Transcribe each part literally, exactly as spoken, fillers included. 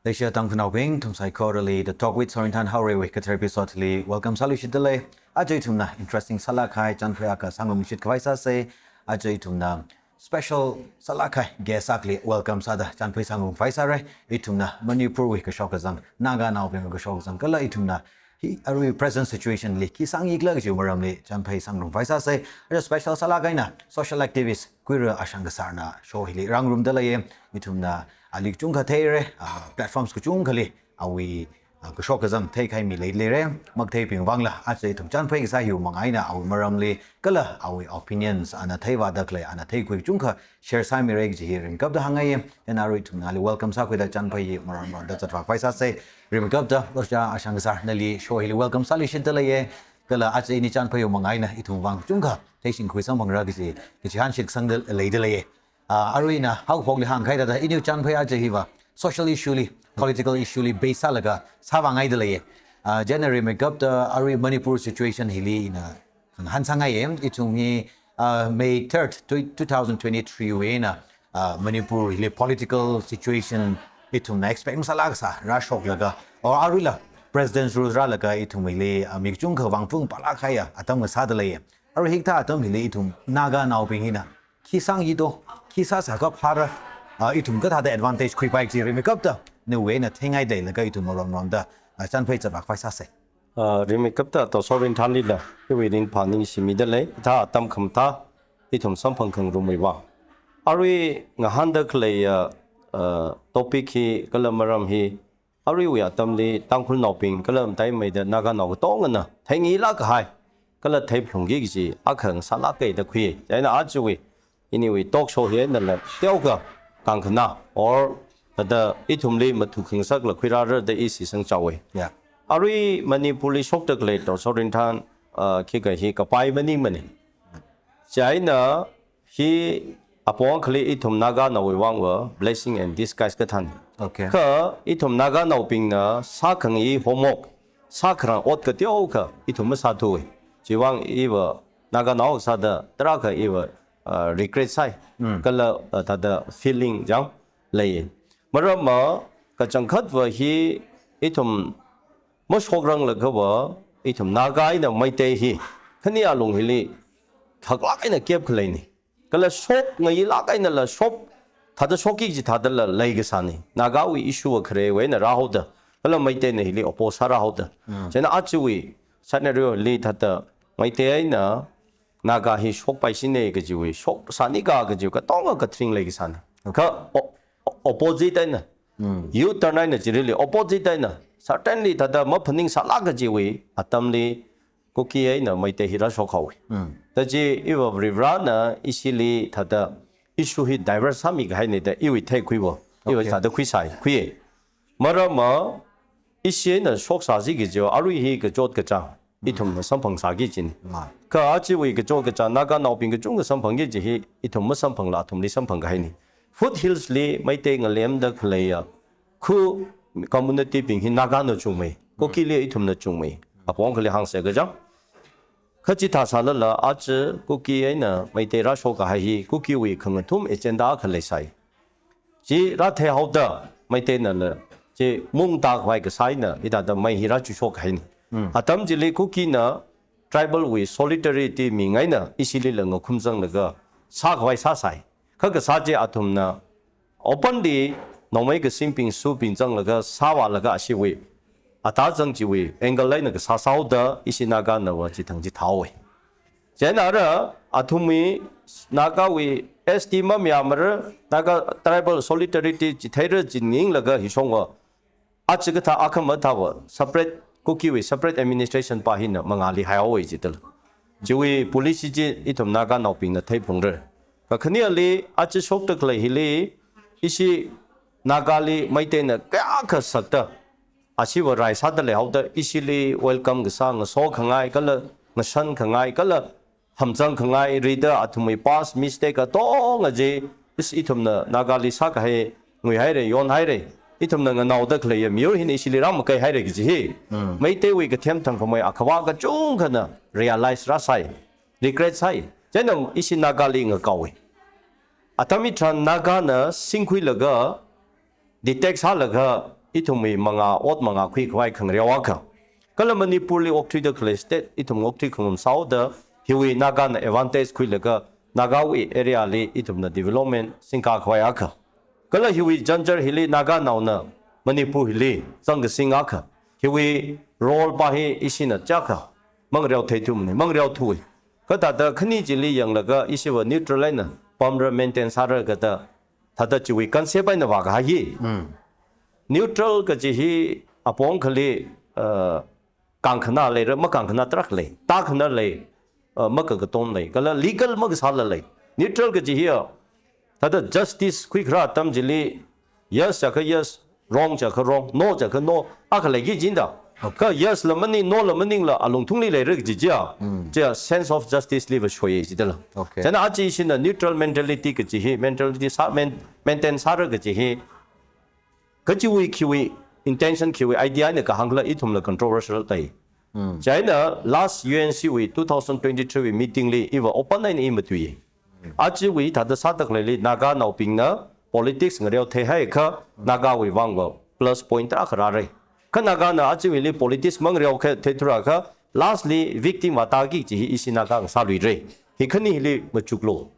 Leishiya Tangkhulnaobing, nathum saikorali The Talk with Sorinthan Haorewui kathar episode li welcome sāluishitdalei. Aja ithumna interesting sālāk kahai chānphei akha sāngarumshit khavai sāsei. Aja ithumna special sālāk kahai guest akhali welcome sāda chānphei sāngarum khavai sāra. Ithumna Manipurwui kashok kazang, Naganaobingwui kashok kazang, kala ithumna hi arui present situation li khi sāngaikhala kaji maramli chānphei sāngarum khavai sāsei. Aja special sālāk eina social activist Kuira Ashang Kasarna show hili rāngarumdalei. Ithumna ali kachungkha theira, ah, platforms kachungkhali awui, ah, kashok kazang theikahai mi leileira. Makatheibing vangla, aja ithum chānphei kasā hiwui manga eina awui maramli kala awui opinions, ana theivāda khalei, ana theikhui kachungkha share sāmira kaji hi rimeikapta hāngngaiya. Chieina arui ithumna ali welcome sākhuida chānphei hi maram maramda zatvā khavai sāsei. Rimeikapta, Oja Ashang Kasar, nali show hili welcome sāluishitdalei. Kala aja ini chānphei hiwui manga eina ithum vang kachungkha theishingkhui samphangra kaji, kachihānshit kasangda leidalei. Ah, arui ina haokaphokli hāngkahai thāda, iniwui chānphei aja hiva social issue li, political issue li base sālaga sāvāngaidalei. Ah, chieina rimeikapta arui Manipur situation hili ina khangahān sāngaiya. Ithum hi, ah, May third, tw-, two thousand twenty-three wui eina, ah, Manipur hili political situation ithumna expect masālāk kasā rāshoklaga, or aruila President rule rālaga ithum hili, ah, mi kachungkha vang phungphalāk kahaiya atam ngasādalei. Arui hikathā atam hili ithum Naganaobing hina khi sāngaito, khi sāsā kaphāra, ah, ithum kathāda advantage khuipai kaji rimeikapta nawui eina theingaidalei laga ithum maram maramda, ah, chānphei zatvā khavai sāsei. Ah, rimeikapta Tosorinthanlila iwui ringphā ningshimidalei, hithā atam khamathā ithum samphang khangarumwui vang. Arui ngahānda khaleiya, ah, topic hi kala maram hi, aruiwui atamli Tangkhulnaobing kala mataimeida Naganao katongana theingailāk kahai kala theiphalungki kaji akha ngasālāka da khui. Chieina ajawui iniwui talk show hi einala teokha kangkhanā or thāda ithumli mathukhangasak la khuirāra da i shitsang chaowa. Yeah. Arui Manipurli shokda khalei Tosorinthan, ah, khikha hi kapai maningmana. Chieina hi apong akhali ithum Naganaowui vangva blessing in disguise kathāna. Okay. Kha ithum Naganaobingna sākhangai homework, sākharang ot kateokha ithum masāthuwa. Chiwui vang iva Naganao sāda tarākha iva, ah, regret sāi. Mm. Kala, ah, thāda feeling chang lei. Maramva kachangkhatva hi ithum mashokranglakha va, ithum Naga eina Meitei hi khani alung hili thaklāk eina kep khaleina. Kala shokngailāk einala shok, thāda shokki kaji thādala leikasāna. Nagawui issue va kharewui eina rāhaoda, kala Meiteina hili oppose sārāhaoda. Mm. Chieina ajawui scenario li thāda Meitei eina Naga hi shokpaishina kajiwui, shoksānika kajiwui katonga katharing leikasāna. Okay. Kha o-, o-, opposite eina, mm, U-turn eina chilila opposite eina, certainly thāda maphaningsālāk kajiwui atamli Kuki eina Meitei hi rāshokhaowa. Mm. Thāda chi iva Varivarana ishili thāda issue hi divert sāmikahaina da iwui theikhuiva, iva, okay, thāda khuisai, khuiya. Maramva ishi eina shoksāsi kajiva arui hi kachot kachāng ithumna samphangsāki kajina. Ma. Kha ajawui kachot kachāng Naganaobing kachungkha samphangki kaji hi ithum masamphangla athumli samphangkahaina. Foothills li Meitei ngalemda khaleiya khu community bing hi Nagana chungmei, Kukili ithumna chungmei. Apong akhali hāngsa kachang. Kha chithā sālala aja Kuki eina Meitei rāshokkahai hi Kukiwui khangathum agenda akha leisai. Chi rātheihaoda Meiteinala chi mungtakhavai kasā eina hithāda mei hi rāchuishokkahaina. Mm. Atam chili Kukina tribal wui solidarity mingaina ishilila ngakhumzanglaga sākhavai sāsai. Kha kasā chi athumna openly nongmei kasingbing subing zanglaga sāvālaga ashiwui atazang chiwui angle eina kasā sāhaoda ishi Naganava chithang chithāhaowa. Chieina ara athumwui Nagawui S T mamayāmara, Naga tribal solidarity chitheira jininglaga hishongva, aja kathā akhama thāva separate, Kukiwui separate administration pa hina mangāli haihaowa jidala. Chiwui policy chi ithum Naganaobingna theiphalungra. Kakhaneli aja shokda khalei hili ishi Nagali Meiteina kayākha sakta ashiva rai sāda leihaoda ishili welcome kasā, ngasokhangai kala, ngashankhangai kala, hamzangkhangai rida athumwui past mistake katonga chi, is ithumna Nagali sākahai nguihaira, yonhaira. Ithumna nganaoda khaleiya miyur hina ishili rāmakaihaira kaji hi. Mm. Meiteiwui kathem thangkhamei akhava kachungkhana realize rāsai, regret sāi. Chieina ishi Nagali ngakaowa. Atam hitharan Nagana singkhuilaga, detect sālaga, ithumwui mangā, ot mangā khuikhavai khangareo akha. Kala Manipurli okthuida khalei state, ithum okthui khangarum sāhaoda, hiwui Nagana advantage khuilaga, Nagawui area li ithumna development singkakhavai akha. Kala hiwui janjar hili Naganaona Manipur hili zangkasing akha. Hiwui role pa hi ishina chiyākha mangareo theithumana, mangareo thuwa. Kathāda khani chili yanglaga ishiva neutral eina pamra, maintain sāra kathā, thāda chiwui concept eina vākahai hi. Neutral kaji hi apong akhali, uh, kangkhana leira, makangkhana tarākha lei, tākhana lei, uh, makakatom lei, kala legal makasāla lei. Neutral kaji hi, uh, thāda justice khuikharā atam chili, yes jiakha yes, wrong jiakha wrong, no jiakha no, akha leiki jida. Kha yes la maning, no la maningla alungthungli leira kaji chiya. Chiya sense of justice liva shoiya jidala. Okay. Chieina aja ishina neutral mentality kaji hi, mentality sā, main-, maintain sāra kaji hi, kachiwui khiwui intention, khiwui idea eina kahāng khala ithumla controversial tai. Chieina last U N C wui two thousand twenty-three wui meeting li iva open eina i matuiya. Ajawui thāda sāda khaleili Naganaobingna politics ngareo theihaiakha Nagawui vangva plus point tarākha rāra. Kha Nagana ajawuili politics mangareo kha theithurakha lastly victim vātāki kaji hi ishi Naga ngasāluira. Hi khani hili machuklu.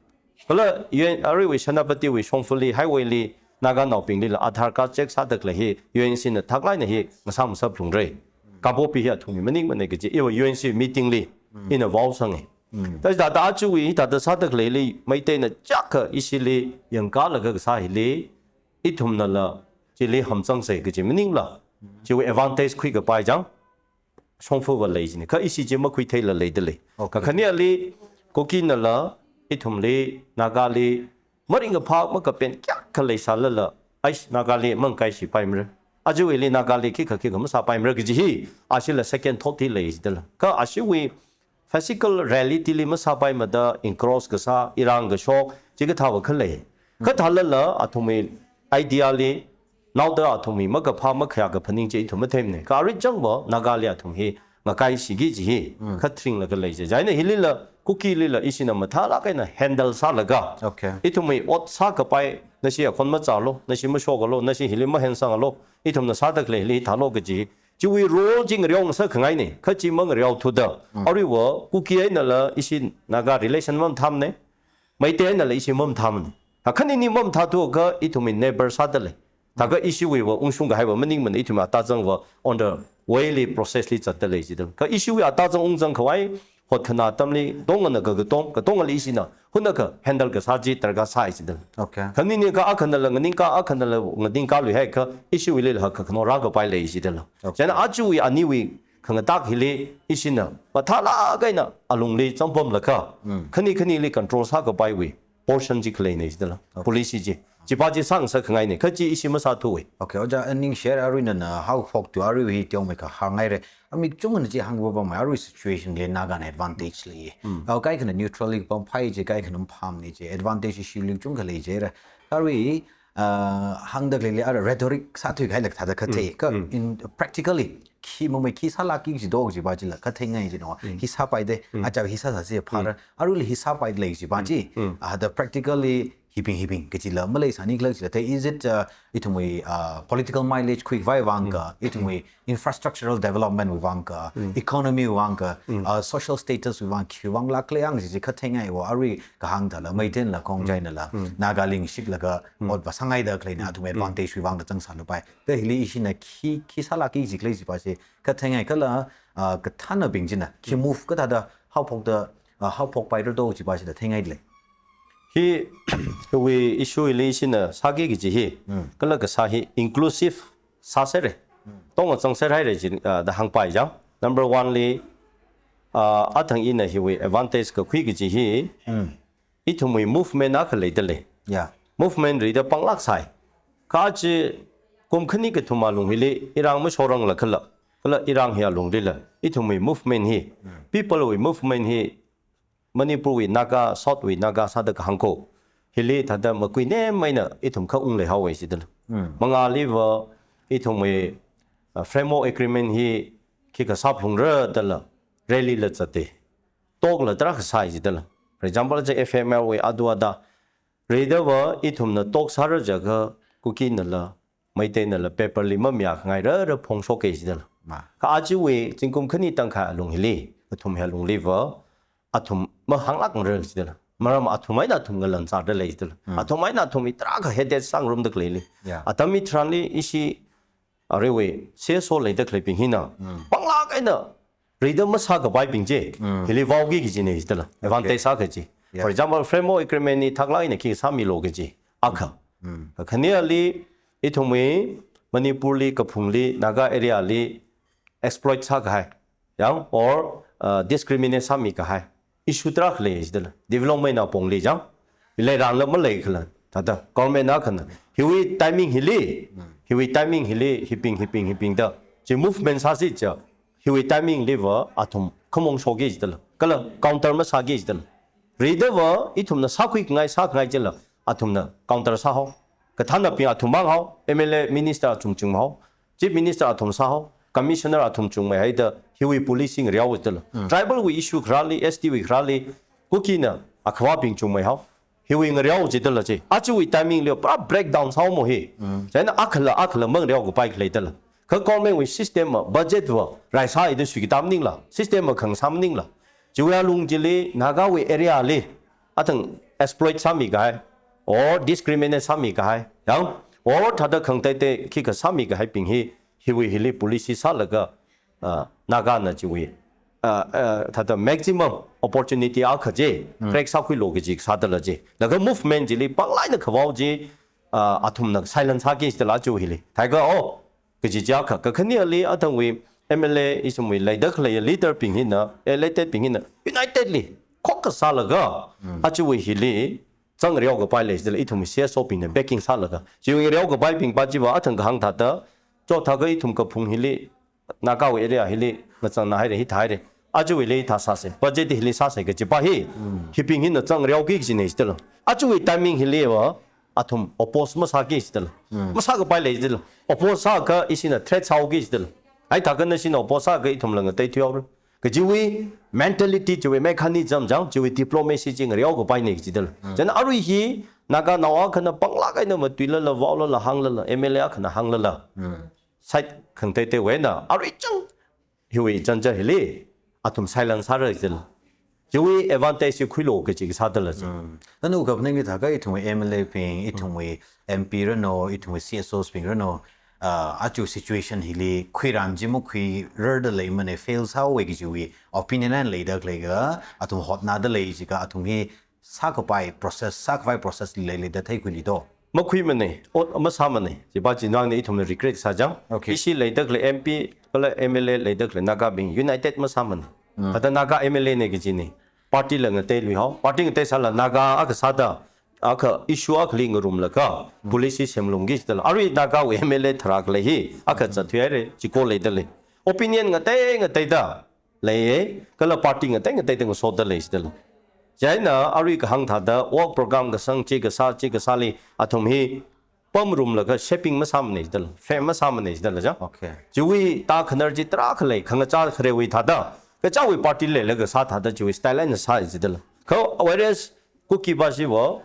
Kala U N, aruiwui Senapatiwui shongfali highway li Naganaobinglila Aadhaar card check sāda khalei hi U N C na thaklāk eina hi ngasā masāphalungra. Kapopi hi athumwui maningmana kaji iva U N C meeting li ina vaosanga. Thāda thāda ajawui thāda sāda khaleili Meiteina chiyākha ishili yangkalaga kasā hili, ithumnala chili hamzangsa kaji maningla, chiwui advantage khuikapai chang, shongfava lei jina. Kha ishi chi makhuitheila leida lei. Okay. Kakhaneli Kukinala ithumli, Nagali maringkaphā makapen kayākha leisālala, aish, Nagali mangakaishipaimara, ajawuili Nagali khikha khikha masāpaimara kaji hi, ashila second thought hi lei jidala. Kha ashiwui physical reality li masāpaimada engross kasā, irāng kashok, chikathāva khalei. Kathālala athumwui idea li, naoda athumwui makaphā makhayā kaphaning chi ithum matheimana. Kha arui changva Nagali athum hi ngakaishiki kaji hi, khatringlaga lei ji. Chieina hilila, Kukilila ishina mathālāk eina handle sālaga. Okay. Ithumwui ot sākapai, nashi akhon machālu, nashi mashokalu, nashi hili mahensangalu, ithumna sāda khalei hili thālu kaji. Chiwui role chi ngareo ngasā khangaina, kha chi mangareo thuda. Aruiva, Kuki einala ishi Naga relation mamathāmana, Meitei einala ishi mamathāmana. Kha khanini mamathāthuakha ithumwui neighbor sāda lei. Thākha ishiwuiva ungshung kahaiva maningmana, ithumwui atazangva on the way li process li zatda lei jida. Kha ishiwui atazang ungzang khavai, hotkhanā atamli, tongana kakatom, katongali ishina, hunakha handle kasā chi darkar sāi jida. Okay. Khanini kha akhanala nganingka, akhanala nganingkaluihaiakha, ishiwuilila hakkakhano rākapai lei jidala. Okay. Chieina ajawui aniwui khangatak hili ishina, mathālāk eina alungli zangpamlaga, khani khanili control sākapaiwui portion chi khaleina jidala. Okay. Policy chi. Chipa chi sāngasak khangaina. Kha chi ishi masāthuwa. Okay, Ojā, aning share arui nana haophoktu arui hi teomeikha hāngngaira. Ami kachungana chi hāngpapamai arui situation li Nagana advantage lei. Ao kaikhana neutral li pamphai ji, kaikhana maphāmana ji, advantage issue li kachungkha lei jira. Arui, ah, hāngda khaleili ara rhetoric sāthuikahai lak thāda khathei. Kha in practically, khi mamei khi sālākki jido jipa chila khatheingai jino. Hi sāpaida, achā hi sāsā si phāra. Aruili hi sāpaida lei jipa chi. Ah, the practically hibing hibing kajila maleisāni khala jila thei, is it, uh, ithumwui, uh, political mileage khuikhavai vang ka, ithumwui infrastructural development wui vang ka, economy wui vang ka, uh, social status wui vang, khiwui vang lāk khala yang ji khatheingai va arui kahāng thāla, Meiteinla, Khongjainala, Nagali ngashiklaga, ot va sāngaida khaleina, athumwui advantage wui vang da zangsālapai. Thei hili ishina khi, khi sālākki ji khala jipa chi khatheingai kala, uh, kathānabing china, khi move kathāda haophokda, uh, haophokpaira do jipa chida theingaida lei. Hi, hiwui issue li ishina sāki kaji hi, kala kasā hi inclusive sāsera. Tonga zangserhaira ji, ah, da hāngpai chang. Number one li, ah, athang ina hiwui advantage kakhui kaji hi, ithumwui movement akha leida lei. Yeah. Movement rida panglāk sai. Kha chi kum khani kathum alung hili irāng mashorangla khala, kala irāng hi alunglila, ithumwui movement hi, people wui movement hi, Manipurwui Naga, Southwui Naga sāda kahāng ko. Hili thāda makuinem eina ithum kha ung leihaowa jidala. Mangāliva ithumwui, uh, framework agreement hi khikha sāphalungra dala rally la zatta. Talk la tarākha sāi jidala. For example, chi F M L wui adu ada. Rida va ithumna talk sāra jiakha Kukinala, Meiteinala paper li mamayākhangai rāra phongshok kajidala. Ma. Kha ajawui zingkum khani tangkhai alung hili, kathum hi alungli va, athum mahānglākra jidala. Maram athum eina athum ngalan zāda lei jidala. Hmm. Athum eina athum hi tarākha headache sāngarumda khaleili. Yeah. Atam hitharanli ishi aruiwui C S O leida khaleibing hina. Hmm. Panglāk eina rida masākapaibing chi. Hmm. Hili vaoki kajina jidala. Okay. Advantage sāki kaji. Yeah. For example, framework agreement li thaklāk eina khi sāmilu kaji. Akha. Hmm. Khaneali ithumwui Manipur li, Kaphungli, Naga area li exploit sākahai. Yang, or, uh, discriminate sāmikahai issue tarākha lei jidala. Development apongli yang. Leirangla maleikhala. Thāda, government akhana. Hiwui timing hili, hiwui timing hili, hibing, hibing, hibing da. Chi movement sāsi cha, hiwui timing li va, athum khamong shoki jidala. Kala counter masāki jidala. Rida va, ithumna sākhuikhangai, sākhangai chila, athumna counter sāhao. Kathānabing athum mang hao, M L A minister athum chungmei hao, Chief Minister athum sāhao, Commissioner athum chungmeihaida, hiwui policy ngareowa jidala. Mm. Tribal wui issue kharāli, S T wui kharāli, Kukina akhavābing chungmei hao. Hiwui ngareo jidala chi. Ajawui timing li pura breakdown sāhaomo hi. Mm. Chieina akhala, akhala mangareokapai khalei dala. Kha government wui system ma budget va raisāhaida suiki tam maningla. System ma khangasā maningla. Chiwui alung chili Naga wui area li athang exploit sāmikahai, or discriminate sāmikahai, yang, or thāda khangateitei khikha sāmikahaibing hi, hiwui hili policy sālaga, ah, Nagana chiwui, ah, ah, thāda maximum opportunity akha chi, Hmm. crack sākhuilu kaji sādala chi. Laga movement chili panglāk eina khavao chi, ah, athumna silence sāki jidala chi hili. Thākha, oh, kaji chi akha, kakhaneali athangwui M L A ithumwui leida khalei leader bing hina, elected bing hina, united li, khokkha sālaga, Mm. ajawui hili, zang ngareokapai lei jidala ithumwui C S O bingna backing sālaga. Chiwui ngareokapaibing pa chiva athang kahāng thāda, chothākha ithum Kaphung hili, Naga wui area hili, ngazanna haira, hithā haira. Ajawuili thā sāsa, budget hili sāsa kajipa hi, Mm. hibing hina zang ngareoki kajina jidala. Ajawui timing hili va, athum oppose masāki jidala. Mm. Masākapai lei jidala. Oppose sākha ishina threat sāhaoki jidala. Ai thākha nashina oppose sākha ithumla ngateithui haora. Kajiwui mentality chiwui mechanism yang, chiwui diplomacy chi ngareokapaina kajidala. Mm. Chieina arui hi, Naganao akhana panglāk eina matuilala, vaolala, hānglala, M L A akhana hānglala. Mm. Side khangateiteiwui eina, arui chang, hiwui janjar hili, athum silence sāra jidala. Chiwui advantage chi khuilu kaji sādala chi. Mm. Nana kaphaning li thākha ithumwui M L A bing, ithumwui M P ranu, ithumwui C S Os bing ranu, ah, aja situation hili khuiran chi makhuirarda leimana, fail sāhaowa kajiwui opinion eina leida khaleiga, athum hotnada lei jiakha, athum hi sākapai process, sākapai process li leilei da theikhuili do. Makhuimana, ot masāmana. Chipa chingwang ni ithumna regret sā chang. Okay. Ishi leida khalei M P, kala M L A leida khalei Nagabing united masāmana. Mm. Thāda Naga M L A na kajina. Party la ngateilui hao. Party ngateisāla Naga akha sāda, akha issue akhali ngarumlaga, Mm. policy semlungki jidala. Arui Nagawui M L A tharā khalei hi, akha Mm. zatthui haira, chiko leidalei. Opinion ngatei ngateida leiya, kala party ngatei ngateida ngasoda lei jidala. Chieina arui kahāng thāda work program kasang chi kasā, chi kasāli athum hi pamrumlaga shaping masāmana jidala, frame masāmana jidala chang. Okay. Chiwui tākhanar chi tarākha lei, khangachā kharewui thāda, kachāwui party leilaga sā thāda chiwui style eina sā jidala. Kha whereas Kuki pa chiva,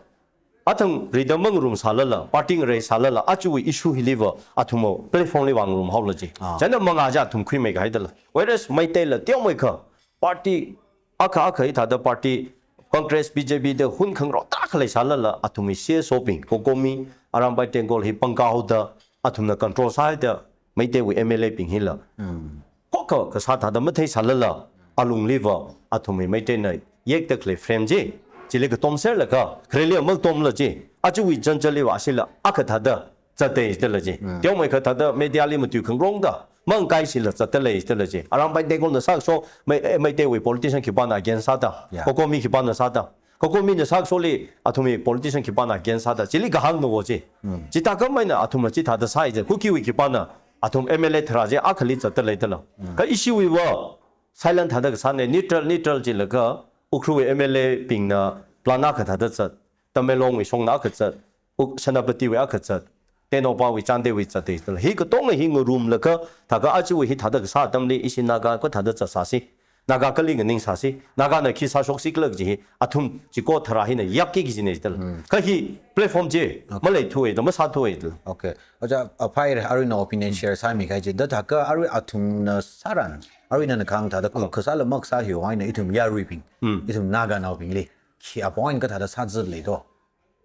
athang rida mangarum sālala, party ngareisālala, ajawui issue hili va, athumwui platform li vāngarum haola chi. Ah. Chieina mangā chi athum khuimei kahaidala. Whereas Meiteila teomeikha, party akha akha hithāda party, Congress, B J P da hun khangarok tarākha leisālala, athumwui C S O bing, COCOMI, Arambai Tenggol hi pangkā haoda, athumna control sāhaida, Meiteiwui M L A bing hila. Mm. Khokkha kasā thāda matheisālala, alungli va, athumwui Meiteina yekda khalei frame chi, chili katomserlaga, khareli makatomla chi, ajawui janjarli va ashila, akha thāda zatda jidala chi. Mm. Teomeikha thāda media li matui khangarongda, mangkaishila zatda lei jidala chi. Arambai Tenggolna sākasho, Mei-, eh, Meiteiwui politician khipāna against sāda, Yeah. COCOMI khipāna sāda. COCOMI na sākasholi, athumwui politician khipāna against sāda. Chili kahāngna wo chi. Mm. Chithākhameina athumna chithāda sāi chi. Kukiwui khipāna, athum M L A tharā chi akhali zatda leidala. Mm. Kha ishiwui va, silent thāda kasāna, neutral, neutral chilaga, Ukhrulwui M L A bingna plan akha thāda zat, Tamenglongwui shongna akha zat, Uk-, Senapatiwui akha zat, Tengnoupalwui Chandel wui zat dala. Hi katonga hi ngarumlaga, thākha ajawui hi thāda kasā atamli, ishi Naga kathāda zatsāsi. Naga kali nganingsāsi, Nagana khi sāshoksi khala kaji hi, athum chiko tharā hina yakki kajina jidala. Kha hi platform chi, maleithuwa jidala, masāthuwa jidala. Okay. Ojā, aphaira, aruina opinion share sāmi kahai chi. Da thākha arui athumna sāran, aruina nana kahāng thāda, khokha sāla maksā hiwui eina ithum yaruibing, ithum Naganaobingli khi apong eina kathāda sāzat lei do.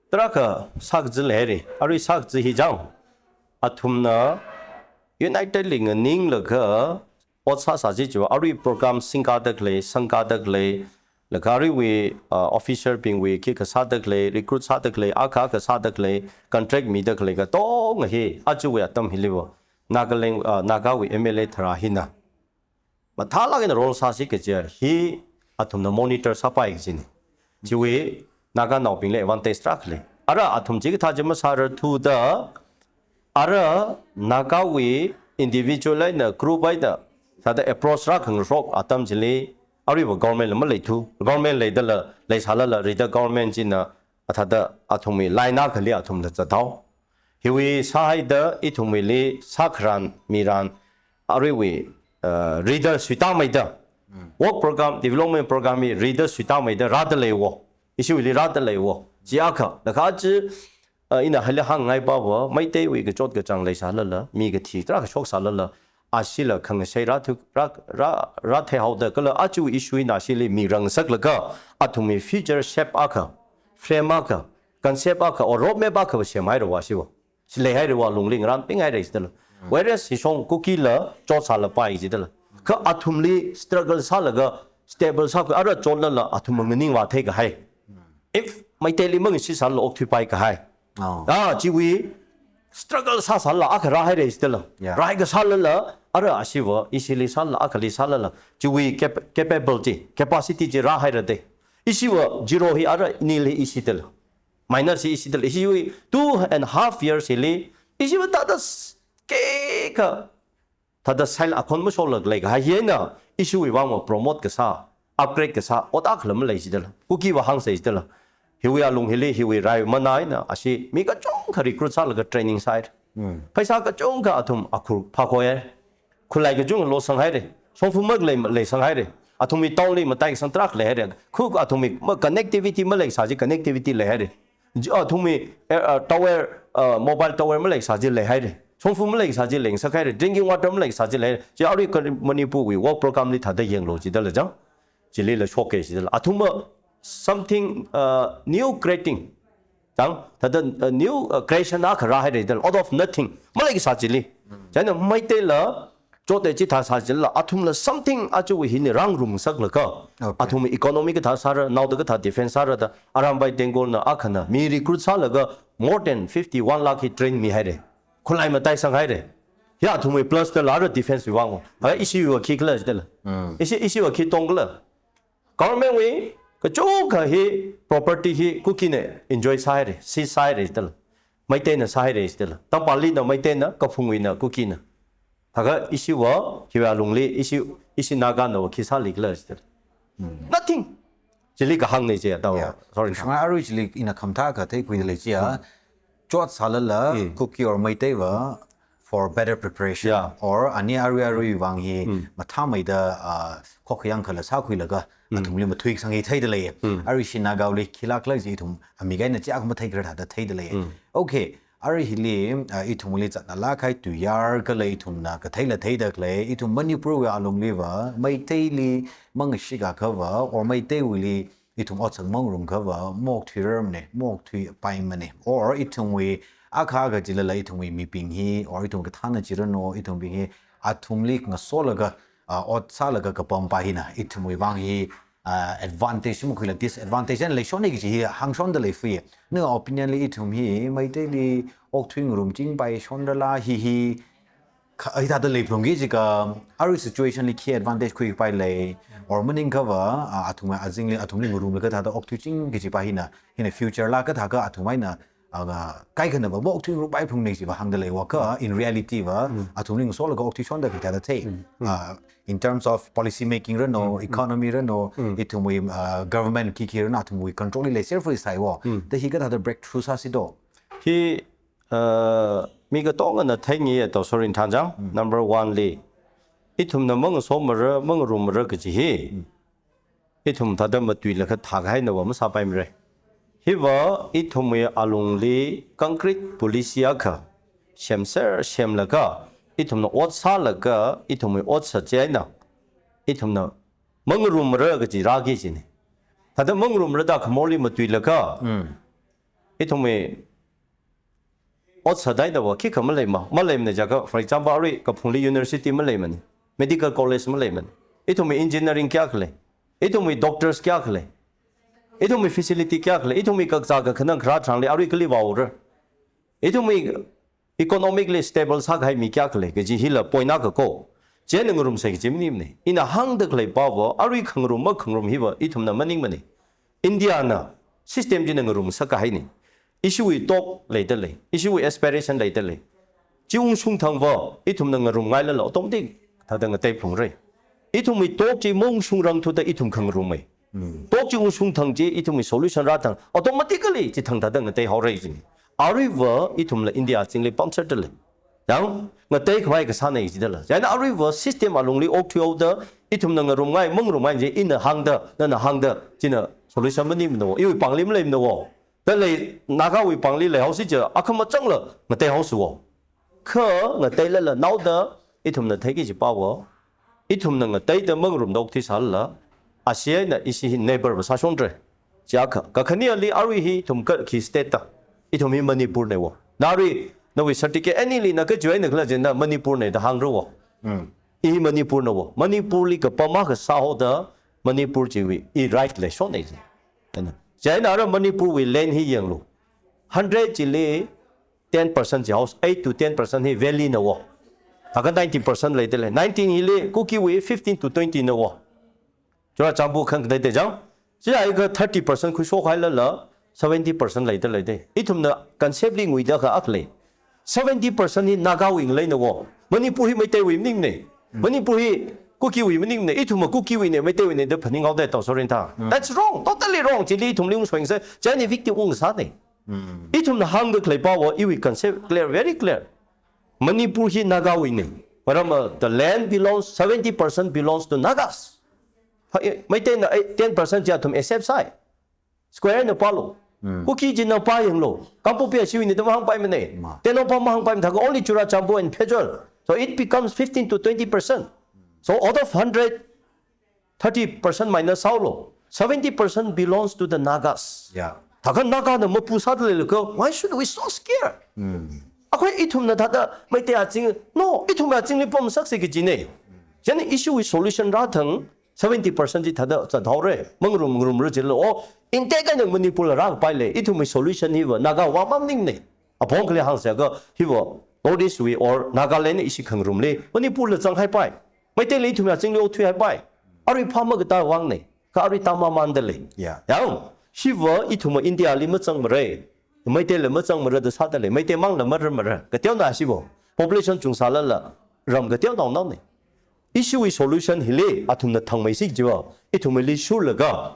Tarākha sākazat leira, arui sākazat hi chang. Athumna united li nganinglaga ot sāsā chi chiva, arui program singkada khalei, sangkada khalei, laga aruiwui, uh, officer bingwui khikha sāda khalei, recruit sāda khalei, akha akha sāda khalei, contract mida khalei katonga hi, achiwui atam hiliva, Nagaland, uh, Nagawui M L A tharā hina mathālāk eina role sāsi kaji hi athumna monitor sāpai kajina. Chiwui Naganaobingli advantage tarākha lei. Ara athum chikathā chi masārarthuda, ara Nagawui individual eina group eina thāda approach rākhangarok atam chili, aruiva government la maleithu, government leidala, leisālala, rida government china athāda athumwui line akhali athumla zathao. Hiwui sāhaida ithumwuili sākharan miran aruiwui, uh, rida suitāmeida. Work program, development program hi rida suitāmeida rāda leiwo. Ishiwuili rāda leiwo. Chi akha, laga chi, uh, ina hali hāngngai pava, Meiteiwui kachot kachāng leisālala, mi kathi tarākha shoksālala, ashila khangashei rāthu, rā, rā, rātheihaoda kala achiwui issue eina ashili mi rāngasaklaga, athumwui future shape akha, frame akha, concept akha, or roadmap akha va semhaira va shiva. Shi leihairawui lungli ngarānpinghaira jidala. Whereas hishong Kukila chotsālapai jidala. Kha athumli struggle sālaga stable sākhui ara chotlala athum nganingvā theikahai. If Meiteili mangashisālala okthuipai kahai. Oh. Ah, chiwui struggle sāsālala akha rāhaira jidala. Yeah. Rāhai kasālala, ara ashiva, ishili sālala, akhali sālala, chiwui cap-, capability, capacity chi rāhaira de. Ishiva zero hi ara nil hi ishi dala. Minus hi ishi dala. Ishiwui two and half years hili, ishiva thāda s-, keka thāda sālala akhon mashoklaga leikahai hina, ishiwui vangva promote kasā, upgrade kasā, ot akhala malei jidala. Kukiva hāngsa jidala. Hiwui alung hili, hiwui rai mana eina, ashi mi kachungkha recruit sālaga training sāhaira. Pheisā kachungkha athum akhur phākhoihaira. Khulai kachungkha losanghaira. Shongfa maklei, leisanghaira. Athumwui town li mataisang tarākha leihaira. Khu athumwui ma-, connectivity maleisā chi connectivity leihaira. Ji-, athumwui, eh, uh, tower, uh, mobile tower maleisā chi leihaira. Shongfa maleisā chi leisakhaira. Drinking water maleisā chi leihaira. Chi arui kha Manipurwui work program li thāda yanglu jidala chang. Chilila shokkei jidala. Athumva something, uh, new creating. Chang, thāda, uh, new, uh, creation akha rāhaira jidala. Out of nothing. Maleisā chili. China Meiteila, chote chithā sā jilala, athumla something achiwui hina rāngarumsaklaga, okay, athumwui economy kathā sāra, naoda kathā defense sāra da, Arambai Tenggolna akhana, mi recruit sālaga more than fifty-one lakh hi train mihaira. Khulai mataisanghaira. Hi athumwui plus dala ara defense wui vangva. Ha, ishiwui khikhala jidala. Ishi, ishiva khi tongkhala. Government wui kachungkha hi property hi Kukina enjoy sāhaira, seize sāhaira jidala. Meiteina sāhaira jidala. Tangpalina Meiteina, Kaphungwuina Kukina. Thākha ishiva, hiwui alungli, ishi, ishi Naganava khi sālikhala jidala. Nothing. Chili kahāngna chiya, tao. Yeah. Sorry. Shunga arui chili ina khamathā kathei khuida lei chiya. Chotsālala, Kuki or Meiteiva, for better preparation. Yeah. Or ani arui arui vang hi, mathāmeida, uh, khokhayang khala sākhuilaga, athumli mathuisang hi theida lei. Arui ishi Nagaoli khilākhala chi ithum amik eina chi akha matheikhala thāda theida lei. Okay. Arui hili, uh, ithumli zatnalāk kahai tuiyār kala ithumna katheila theida khalei, ithum Manipurwui alungliva, Meiteili mangashikakhava, or Meiteiwuili ithum otsak mangarumkhava, maokthuirarmana, maokthuipaimana. Or ithumwui, akha akha jilala ithumwui mibing hi, or ithum kathāna chi ranu, ithumbing hi, athumli ngasolaga, ah, ot sālaga kapampā hina, ithumwui vang hi, ah, advantage makhuila disadvantage eina leishonna kaji hi hāngshonda leifui. Nawui opinion li ithum hi, Meiteili okthui ngarumchingpaishonrala hi hi, kha, hithāda leiphalungki jiakha, arui situation li khi advantage khuipai lei, or maningkhava, ah, athum azingli, athumli ngarumlaga thāda okthuiching kajipa hina, hina future la kathākha athum eina, ah, kaikhanava maokthui ngarumpaiphalungna jiva hāngda leiakha, in reality va, athumli ngasolaga okthuishonda kathāda thei. Ah, in terms of policy making ranu, economy ranu, ithumwui, ah, government khikhi ranu, athumwui control li leiserfui saiwo. Da hi kathāda breakthrough sāsi do. Hi, uh, mi katongana theingai to sorin thangjang. Number one li, Ithumna mangasomara, mangarummara kaji hi. Ithum thāda matuilaga thākahaina va masāpaimara. Hiva ithumwui alungli concrete policy akha semser semlaga, ithumna ot sālaga, ithumwui otsa chieina, ithumna mangarummara kaji rāki kajina. Thāda mangarummara da khamorli matuilaga, ithumwui ot sādaida va khikha maleima, maleimana jiakha, for example, arui Kaphungli university maleimana, medical college maleimana. Ithumwui engineering kayākha lei, ithumwui doctors kayākha lei, ithumwui facility kayākha lei, ithumwui kakazā kakhanang kharā tharanli arui kali vāura. Ithumwui economically stable sākahai mi kayākha lei kaji hila point akha ko. Chieina ngarumsa kaji maningmana. Ina hāngda khalei pava, arui khangarum makhangarum hiva ithumna maningmana. Indiana system china ngarumsa kahaina. Ishiwui talk leida lei, ishiwui aspiration leida lei. Chi ungshung thangva ithumna ngarumngailala automatic thāda ngatei phungra. Ithumwui talk chi maungshungrang thuda ithum khangarummei. Talk chi ungshung thang chi ithumwui solution rāthang automatically chithang thāda ngateihaora jina. Aruiva ithumla India azingli pamserda lei. Yang, ngateikhavai kasāna jida lei. Chieina aruiva system alungli okthuihaoda, ithumna ngarumngai, mangarumngai chi ina hāngda, nana hāngda, china solution maningmana wo, iwui pāngli maleimana wo. Da lei, Nagawui pāngli leihaosi jiakha, akhama changla ngateihaosa wo. Kha ngateilala naoda, ithumna theiki kaji pava, ithumna ngateida mangarumda okthuisālala, ashi eina ishi hi neighbor va sāshonra. Chiakha, kakhaneli arui hi ithum ka khi state ta. Ithum hi Manipurna wo. Na arui, nawui certificate anili na kachiwui eina khala chieina Manipurna da hāngra wo. I hi Manipurna wo. Manipurli kapam akha sāhaoda, Manipur chiwui i right lei shonna ji. Chieina ara Manipurwui land hi yanglu. Hundred chili ten percent chi house, eight to ten percent hi valleyna wo. Thākha ninety percent leida lei. Nineteen hili Kukiwui fifteen to twenty na wo. Churachandpur khangdai de jang. Chiakha thirty percent khuishokhailala seventy percent leida lei de. Ithumna concept li nguida kha akha lei. Seventy percent hi Nagawui ngaleina wo. Manipur hi Meiteiwui maningmana. Manipur hi Kukiwui maningmana. Ithumva Kukiwuina, Meiteiwuina da phaninghaoda tao sorin tha. That's wrong. Totally wrong. Chili ithumli ungshong sa. Chieina victim ungsāna. Ithumna hāngda khalei pava, iwui concept clear, very clear. Manipur hi Nagawuina. Maram, uh, the land belongs, seventy percent belongs to Nagas. Hai, Meiteina, eh, ten percent chi athum accept sai. Square na pālu. Kuki china pāyanglu. Kangpokpi ashiwuina da mahāngpaimana. Tengnoupal mahāngpaimana, thākha only Churachandpur and Pherzawl. So it becomes fifteen to twenty percent. So out of hundred, thirty percent minus sālu. Seventy percent belongs to the Nagas. Yeah. Thākha Nagana mapu sāda leilakha, why should we so scared? Akhoi ithumna thāda Meitei azing, no, ithum azingli pamsaksa kajina. Chieina ishiwui solution rāthang, seventy percent chi thāda zathaora. Mangarum, mangarumra jilala, oh, intact eina Manipurla rākapai lei. Ithumwui solution hiva Naga vang maningmana. Apong khali hāngsa kha hiva North East wui or Nagaland ishi khangarumli Manipurla zanghaipai. Meiteili ithumwui azingli okthuihaipai. Arui phā makatā vangna. Kha arui tāmamanda lei. Yeah. Yang, hiva ithumva Indiali mazangmara. Meiteila mazangmara da sāda lei. Meiteimangla mararmara. Kateonao shibo. Population chungsālala ram kateonaonaona. Ishiwui solution hili athumna thangmeisi jiva, ithumli shurlaga,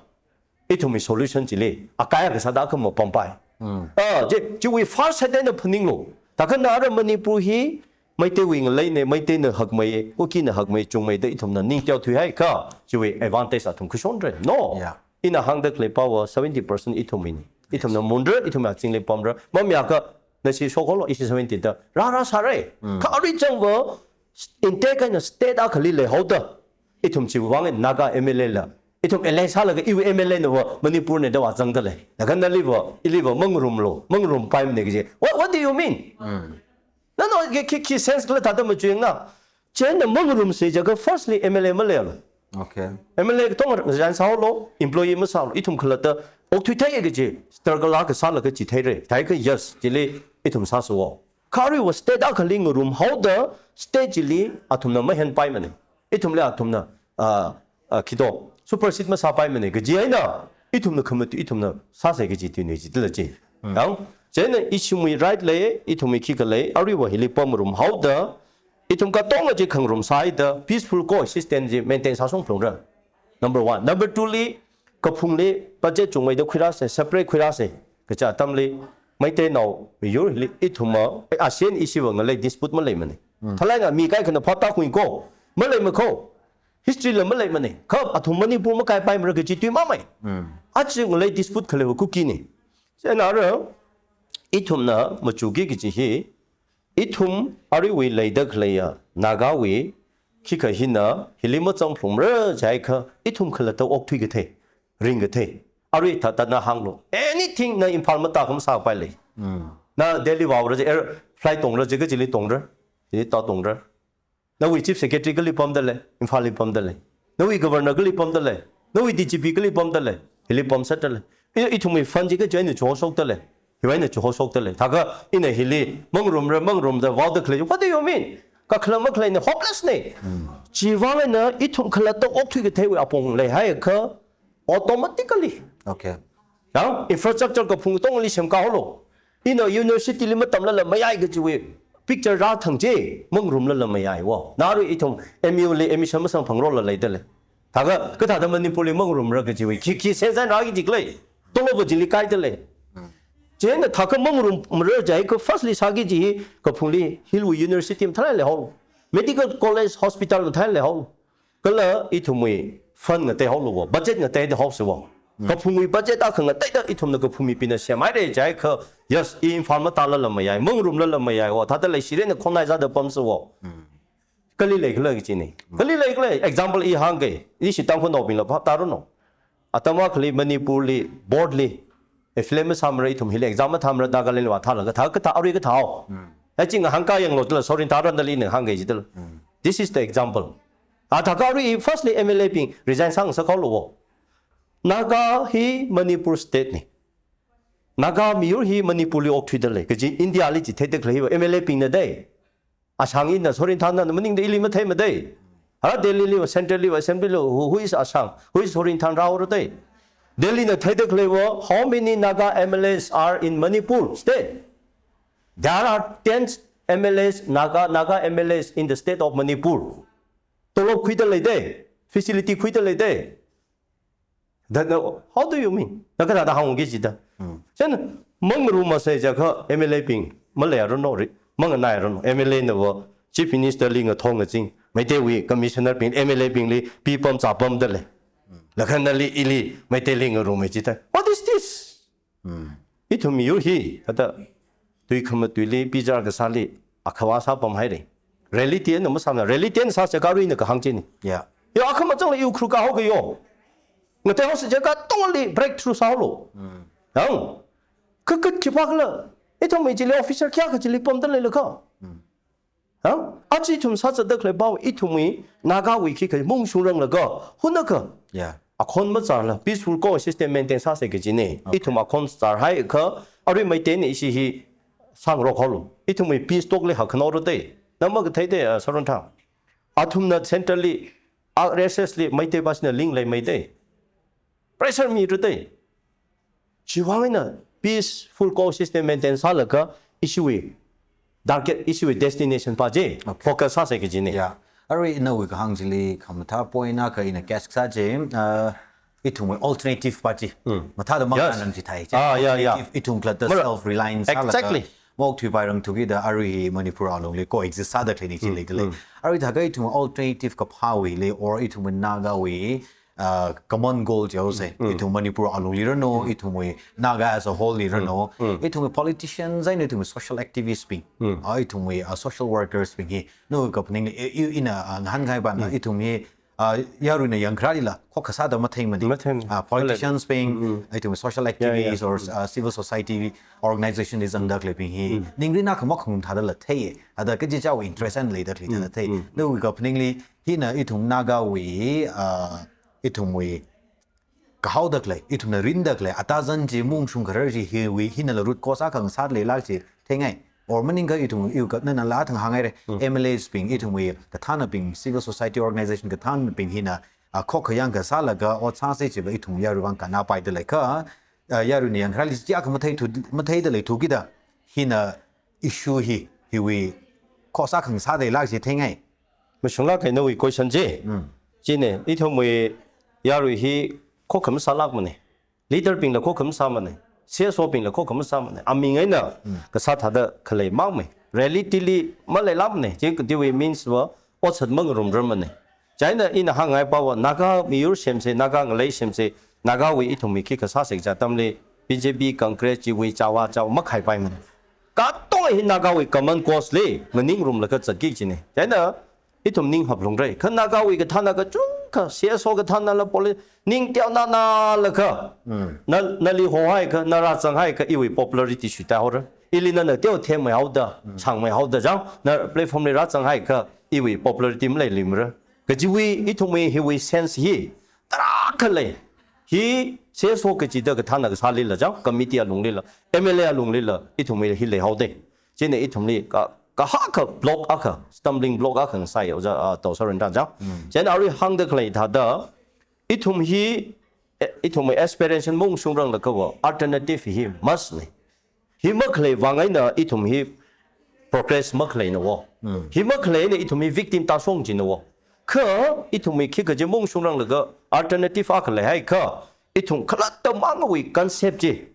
ithumwui solution chili akaya kasāda akhama pampai. Ah, je, chiwui far side eina phaninglu. Thākha na ara Manipur hi Meiteiwui ngaleina, Meiteina hakmei, Kukina hakmei, chungmei da ithumna ningteo thuihaiakha, chiwui advantage athum khuishonra. No. Yeah. Ina hāngda khalei pava seventy percent ithumwuina. Ithumna munra, ithumwui azingli pamra. Mamayākha, nashi shokholo, ishi seventy da. Rāra sāra. Kha arui changva, intact eina state akhali leihaoda. Ithum chiwui vang Naga M L A la. Ithum L A sālaga iwui M L A na va Manipurna da vāzangda lei. Laga naliva, iliva mangarumlu, mangarumpaimana kaji. What, what do you mean? No, no, khi, khi, khi sense kala thāda machuiyangna. Chieina mangarumsa jiakha firstly M L A maleialu. Okay. M L A katonga resign sāhaolu, employee masālu, ithum khalatta okthuithei kaji, struggle akha sālaga chitheira. Thākha yes, chili ithum sāsa wo. Kha aruiva state akhali ngarumhaoda, state chili athumna mahenpaimana. Ithumli athumna, ah, ah, khito, supersede masāpaimana. Kaji eina, ithumna khamatui, ithumna sāsa kaji tuina jidala chi. Yang, chieina ithumwui right lei, ithumwui khikha lei, aruiva hili pamngarumhaoda, ithum katonga chi khangarum sāhaida, peaceful coexistence chi maintain sāshungphalungra. Number one. Number two li, kaphungli, budget chungmeida khuirāsa, separate khuirāsa. Kaja atamli, Meiteinao, miyur hili, ithumva, ASEAN ishiva ngalei dispute maleimana. Thalai nga mi kaikhana phap tākhui ko, Malei makho. History la maleimane. Kha athum Manipur makaipaimara kaji tui mamai. Aja ngalei dispute khaleiva Kuki ne. Chieina ara, ithumna machuki kaji hi, ithum aruiwui leida khaleiya Nagawui khikha hina hili machangphalungmara jiakha, ithum khalatta okthui kathei, ring kathei. Arui thāda na hānglu. Anything na Imphal matākha masāpailei. Na Delhi vāura je, air flight tongra je, kachili tongra. Chili tātongra. Nawui Chief Secretary kali pamdalei, Imphal li pamdalei. Nawui Governor kali pamdalei, nawui D G P kali pamdalei, hili pamsatdalei. I, ithumwui fund chi kachi eina chihosokdalei, hiwui eina chihosokdalei. Thākha ina hili mangarumra, mangarumda vaoda khalei. What do you mean? Kakhalang makhaleine, hopeless ne. Chiwui vang eina ithum khalatta okthui katheiwui apong leihaiakha, automatically. Okay. Yang infrastructure kaphung tongli semkāhaolu. Ina university li matamlala mayai kajiwui picture rāthang je, mangarumlala mayai wo. Narui ithum M U li admission masangphangrola leidalei. Thākha, kathāda Manipur li mangarumra kajiwui khi, khi sense eina rāki jikhalei. Tolopva chili kaidalei. Chieina thākha mangarumra jiakha first li sāki kaji hi kaphungli hiwui university mathālāk leihaolu. Medical college, hospital mathālāk leihaolu. Kala ithumwui fund ngateihaolu wo, budget ngateida haosa wo. Kaphungwui budget akha ngateida ithumna kaphung mibingna semhaira jiakha, yes, i Imphal matālala mayai, mangarumlala mayai wo, thāda leishira eina khongnai zāda pamsa wo. Kali leikhala kajine. Kali leikhala, example i hāngke, ishi Tangkhulnaobingla phap tāranu. Atam akhali Manipur li, board li, affiliate masāmara, ithum hili exam mathāmara, Nagaland li vāthālaga, thākha kathā, arui kathāo. Achi ngahānkā yanglu dala, sorin tharan dala ina hāngke jidala. This is the example. A thākha arui firstly M L A bing resign sāngasakhaolu wo. Naga hi Manipur state ne. Naga miyur hi Manipur li okthuidalei kaji India li chitheida khalei hiva M L A bingna dei. Ashang ina sorin thanna maningda ili matheimadei. Ara Delhi li, central li, assembly li, who, who is Ashang? Who is sorin thanrāhaora dei? Delhi na theida khaleiva, how many Naga M L As are in Manipur state? There are ten M L As, Naga, Naga M L As in the state of Manipur. Tolop khuidalei dei, facility khuidalei dei. Then, uh, how do you mean? Na kathāda hāngki jida. Chieina mangarumsa jiakha M L A bing maleiranu ri, manganairanu. M L A na wo Chief Minister li ngathor ngazin, Meiteiwui commissioner bing, M L A bingli pipam zāpamdalei. Laga nali ili Meiteili ngarumme jida. What is this? Ithum miyur hi, thāda tui khamatuili, bichar kasāli, akhava sāpamhaira. Reality eina masāmana, reality eina sāsa karuina kahāng chine. Yeah. Yo, akhamachangla i Ukhrul kahao kayo. Ngateihao sāja katongli breakthrough sāhaolu. Yang, kha, kha khipākhala, ithum mi chili officer kayākha chili pamdalei lakha. Ha? Aja ithum sāzatda khalei pao, ithumwui Nagawui khikha maungshungranglaga, hunakha. Yeah. Akhon mazārla, peaceful coexistence maintain sāsa kajine. Okay. Ithum akhon zārhaiakha, arui Meiteina ishi hi sāngarokhaolu. Ithumwui peace talk li hakkhanao rātei. Na makathei dei, uh, Sorinthang. Athumna central li, R S S li, Meitei pashina link leimeidei. Pressure mira dei. Chiwui vang eina peaceful coexistence maintain sālaga ishiwui target, ishiwui destination pa je, okay, focus sāsa kajine. Yeah. Arui nawui kahāng chili khamathā point akha ina catch sā je, uh, ithumwui alternative party. Mathāda, yes, makhanang chithei je. Ah, yeah, yeah. Alternative, ithum khalatta, mara, self-reliant sālaga, exactly, maokthuipairangthu kida arui hi Manipur alungli coexist sāda khaleina chi leidalei. Arui thākha ithum alternative kaphāwuili or ithum Nagawui, uh, common goal jihaosa. Ithum Manipur alungli ranu, ithumwui Naga as a whole li ranu, ithumwui politicians eina ithumwui social activists bing, uh, ithumwui, uh, social workers bing hi, nawui kaphaning, i, i, ina, uh, ngahānkahai pana, ithum hi, uh, yaruina yangkharālila, khokkha sāda matheimane. Matheimane. Uh, politicians bing, ithumwui social, yeah, yeah, activists or, uh, civil society organization li zangda khaleibing hi, ningrin akha makhung thādala theiya. Thāda kachichāwui interest eina leida khalei thāda thei. Nawui kaphaningli, hina ithum Nagawui, uh, ithumwui kahaoda khalei, ithumna rinda khalei, atazan chi maungshung kharar chi hiwui, hinala root cause akha ngasāda leilāk chi theingai. Or maningakha ithum, iwui ka, nana la thang hānghaira, M L As bing, ithumwui kathānnabing, civil society organization kathānnabing hina, a, khokkha yangkha sālaga ot sāsa chiva ithum yarui vang kannāpaida leikha, a, yaruina yangkharāli chi akha matheithu, matheida leithu kida, hina issue hi, hiwui cause akha ngasāda leilāk chi theingai. Mashunglāka nawui question chi. Chine, ithumwui yarui hi khokkha masālākmane. Leader bingla khokkha masāmane. C S O bingla khokkha masāmane. Aming eina kasā thāda khalei makme. Reality li maleilākmane. Chi kadiwui means va otsat mangarumrarmana. Chieina ina hāngngai pava Naga miyur semsa, Naga ngalei semsa, Nagawui ithumwui khikha sāsa kaja atamli B J P, Congress chiwui chawa chawa makhaipaimana. Katonga hi Nagawui common cause li nganingrumlaga zatki kajina. Chieina ithum ning haplungra. Kha Nagawui kathāna kachungkha, C S O kathānala poli, ning teonanalaga, na, nali hohaikha, na rāzanghaikha, iwui popularity shuitāhaora. Ili nana teo themmeihaoda, chāngmeihaoda jang, na platform li rāzanghaikha, iwui popularity maleiluimara. Kajiwui, ithumwui hiwui sense hi tarākha lei. Hi C S O kachida kathāna kasālila jang, committee alunglila, M L A alunglila, ithumwui hi leihaoda. Chieina ithumli ka, kahaka block akha, stumbling block akha ngasai, ojā, ah, Tao Saran ta jang. Chieina arui hāngda khalei thāda, ithum hi, eh, ithumwui aspiration maungshungranglakha va, alternative hi must na. Hi makhalei vang eina ithum hi progress makhaleina wo. Hi makhaleina ithum hi victim tāshong jina wo. Kha ithumwui khikha chi maungshungranglakha alternative akha leihaiakha, ithum khalatta mangawui concept chi,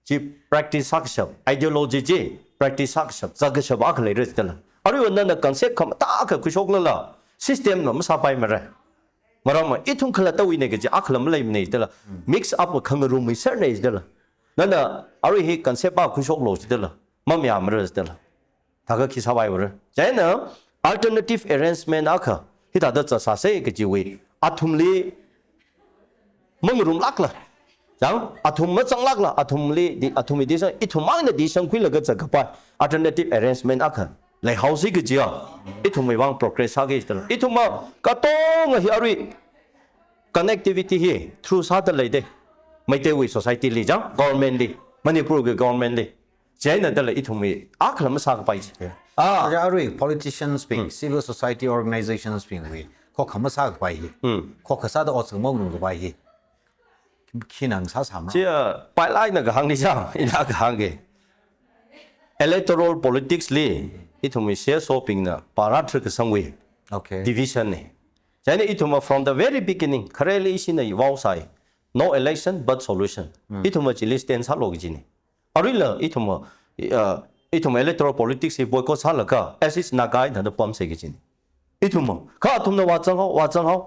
chi practice sākashap, ideology chi practice sākashap, zatkashap akha leira jidala. Aruiva nana concept khamathā akha khuishoklala, system na masāpaimara. Maramva, ithum khalattawuina kaji akhala maleimana jidala. Mix up khangarumwui serna jidala. Nana, arui hi concept akha khuishoklu jidala. Mamayāmara jidala. Thākha khi sāpaivara. Chieina, alternative arrangement akha, hithāda zatsāsa kajiwui, athumli mangarumlākla. Jang, athum mazanglākla, athumli, di, athumwui decision, ithum mangna decision khuilaga zatkapai, alternative arrangement akha leihaosa kajiya, ithumwui vang progress sāki jidala. Ithumva katonga hi arui connectivity hi through sāda leida. Meiteiwui society li jang, government li, Manipur wui government li. Chieina dala ithumwui akhala masākapai chi. Ah. Ojā arui politicians bing, civil society organizations bingwui, khokkha masākapai hi. Khokkha sāda ot sāngarum kapai hi. Khina ngasāsāmara. Chi, ah, pailāk eina kahāngli jang, ina kahāng ke. Electoral politics li, ithumwui C S O bingna, para thar kasangwui. Okay. Division na. Chieina ithumva from the very beginning, khareli ishina iwao sai. No election but solution. Ithumva chili stand sālu kajina. Aruila ithumva, uh, ithum electoral politics hi boycott sālaga, as is Naga ithumna pamsa kajina. Ithumva, kha athumna vāzanghao, vāzanghao.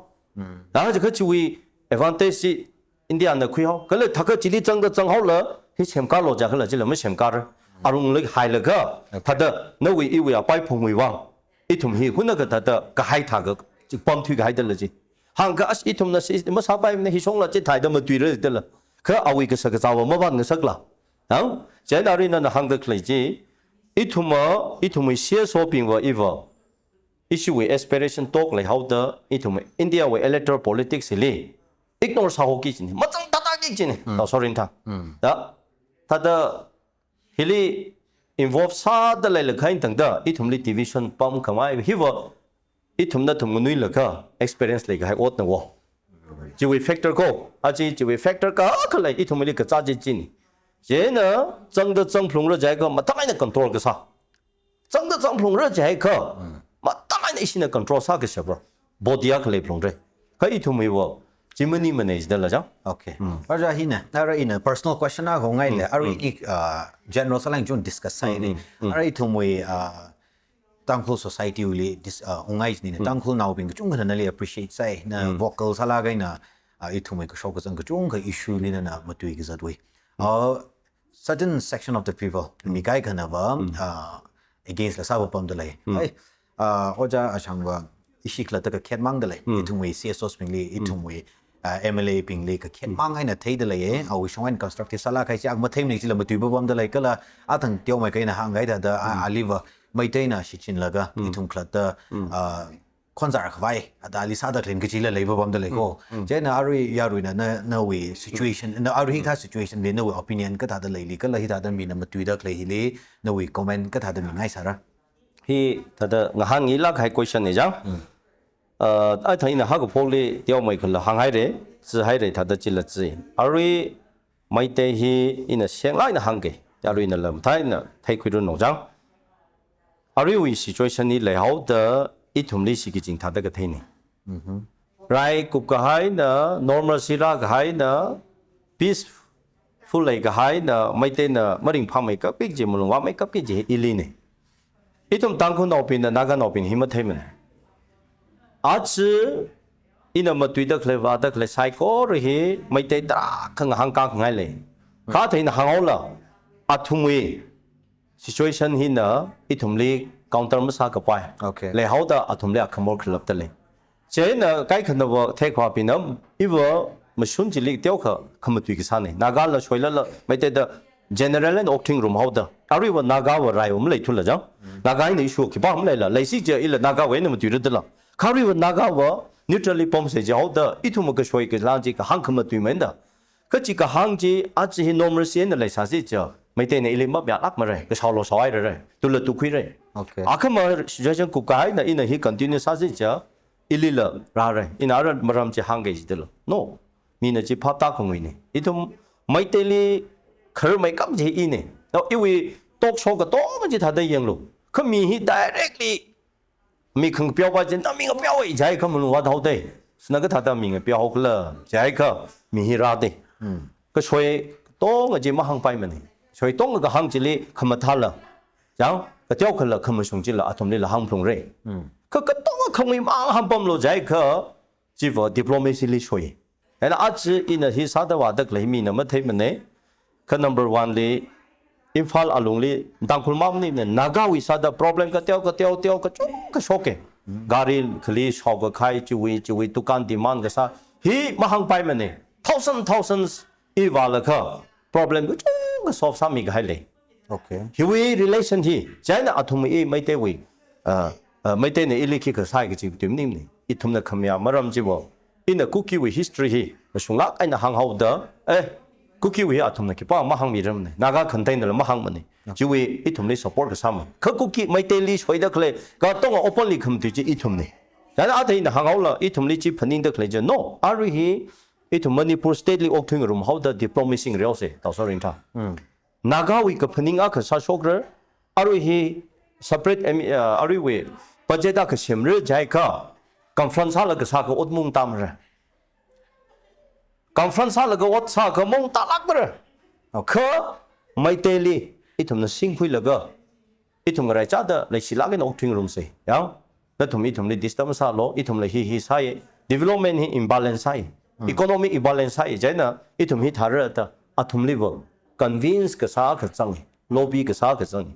Laga kachiwui advantage chi India na khuihao. Kala thākha chili zangda zanghaola, hi semkālu jiakhala chila masemkāra. Arungli hailaga, thāda nawui iwui apai phungwui vang. Ithum hi hunakha thāda kahai thākha, chi pamthui kahaidala chi. Hāngkha as ithumna si, masāpaimana hi shongla chithāda matuira jidala. Kha awui kasā kazāva mavan ngasakla. Hāng? Chieina arui nana hāngda khalei chi, ithumva, ithumwui C S O bingva iva, ishiwui aspiration talk leihaoda, ithum India wui electoral politics li ignore sāhaoki jina, mazang tātāki jina, Tao Sorin thang. Da, thāda hili involve sāda leilakha eina tangda, ithumli division pamkhamei, hiva, ithumna ithum nganuilakha experience leikahai otna wo. Chiwui factor ko, achi chiwui factor kakhalei ithumli kazā chi china. Chieina zangda zangphalungra jiakha mathāmeina control kasā. Zangda zangphalungra jiakha, mathāmeina ishina control sākashapra. Body akha leiphalungra. Kha ithumwui va, chi maningmana jidala jang. Okay. Ojā hina, ara ina personal question akha ngaile, arui i, uh, general sāleng chun discuss sāi ni. Ara ithumwui, uh, Tangkhul society wui li dis, uh, ungai ni, Tangkhulnaobing kachungkhana nali appreciate sāi, na vocal sālaga ina, uh, ithumwui kashok kazang kachungkha issue li nana matui kazatwui. Uh, certain section of the people, mi kaikhanava, uh, against la sāpapamda lei. Ai, uh, Ojā Ashangva, ishi khalatta kakhet mangda lei. Ithumwui C S Os bingli, ithumwui, uh, M L A bingli kakhet mang eina theida lei, eh. Awui shong eina constructive sālāk kahai chi akha matheimana chila matui papamda lei, kala athang teomeikha ina hāngkahai thāda, a, aliva, Meiteina shichinlaga, ithum khalatta, uh, khonzar khavai, thāda ali sāda khalei kachila leipapamda lei ko. Chieina arui yaruina na, nawui situation, na arui hithā situation li nawui opinion kathāda leili, kala hithāda mina matuida khalei hili, nawui comment kathāda mingaisāra. Hithāda ngahānngilāk kahai question na jang. Uh, athang ina haokaphokli teomeikhala hānghaira, zihaira thāda chila zi. Arui Meitei hi ina senglāk eina hāngke, yaruinala mathāmeina theikhuiranu jang. Aruiwui situation hi leihaoda ithumli shiki kaching thāda katheina. Rai kupkahaina, normalcy rākahaina, peaceful leikahaina, Meiteina maringphāmeikapki kaji, malung vāmeikapki kaji ilina. Ithum Tangkhulnaobingna, Naganaobing hi matheimana. Aja ina matuida khalei vāda khalei saikora hi Meitei tarākha ngahānkāngai lei. Kha athei ina hānghaola, athumwui situation hina ithumli counter masākapai. Okay. Leihaoda athumli akhamor khalapta lei. Chieina kaikhanava theikhavā pinam, iva mashun chili teokha khamatui kasāna. Nagala shoilala Meiteida general eina okthuingarum haoda. Aruiva Nagava raiva maleithula jang. Naga eina issue khipā maleila. Leisi chiakha ila Nagawui eina matuira dala. Kha aruiva Nagava neutrally pamsa jihaoda, ithum kashoi kalang chi kahāng khamatuimeida. Kachi kahāng chi aja hi normalcy eina leisāsi chiakha Meiteina ili mamayālākmara, kashao lo shaohairara, tula tukhuira. Okay. Akhama situation kupkahaina ina hi continue sāsi chiakha ilila rāra. Ina ara maram chi hāngki jidala. No. Mina chi phaptā khanguina. Ithum Meiteili khararmeikap chi ina. Now, iwui talk show katonga chi thāda yanglu. Kha mi hi directly mi khangapeo va chi, na mi ngapeo e jiakha malung vāthaoda. Sina kathāda mi ngapeo haokhala jiakha mi hi rāda. Kashoi katonga chi mahāngpaimana. Shoi katonga kahāng chili khamathāla, jang, kateokhala khamashung chila athumlila hāngphalungra. Kha katonga khangui mang hāngpamlu jiakha chiva diplomacy li shoi. Eina aja ina hi sāda vāda khalei mina matheimana. Kha number one li, Imphal alungli, Tangkhul mang maningmana, Nagawui sāda problem kateo, kateo, teo, kachungkha shoka. Gari khali shaokakhai, chiwui, chiwui, dukan demand kasā. Hi mahāngpaimana. Thousand, thousands, i vālakha problem kachungkha solve sāmikahai lei. Okay. Hiwui relation hi, chieina athum i Meiteiwui, uh, uh, Meiteina ili khikha sai kachi tui maningmana. Ithumna khamayā maram chiva. Ina Kukiwui history hi mashunglāk eina hānghaoda, eh, Kukiwui hi athumna khipā mahāngmiramana. Naga khangateinala mahāngmana. Chiwui ithumli support kasāmana. Kha Kuki Meiteili shoida khalei katonga openly khamatui chi ithumna. Chieina athei ina hānghaola, ithumli chi phaningda khalei chi. No, arui hi ithum Manipur state li okthuingarum haoda diplomacy ngareosa, Taoso Ringtha. Nagawui kaphaning akha sāshokra, arui hi separate M-, uh, aruiwui budget akha semra jiakha, conference sālaga sākha ot maungtāmara. Conference sālaga ot sākha maungtālākmara. Kha Meiteili ithumna singkhuilaga, ithum ngaraichāda leishilāk eina okthuingarumsa. Yang, nathum ithumli disturb masālu, ithumla hi hi sāya, development hi imbalance sāya, economic imbalance sāya, chieina ithum hi thāra da athumliva convince kasā akha zanga, lobby kasā akha zanga,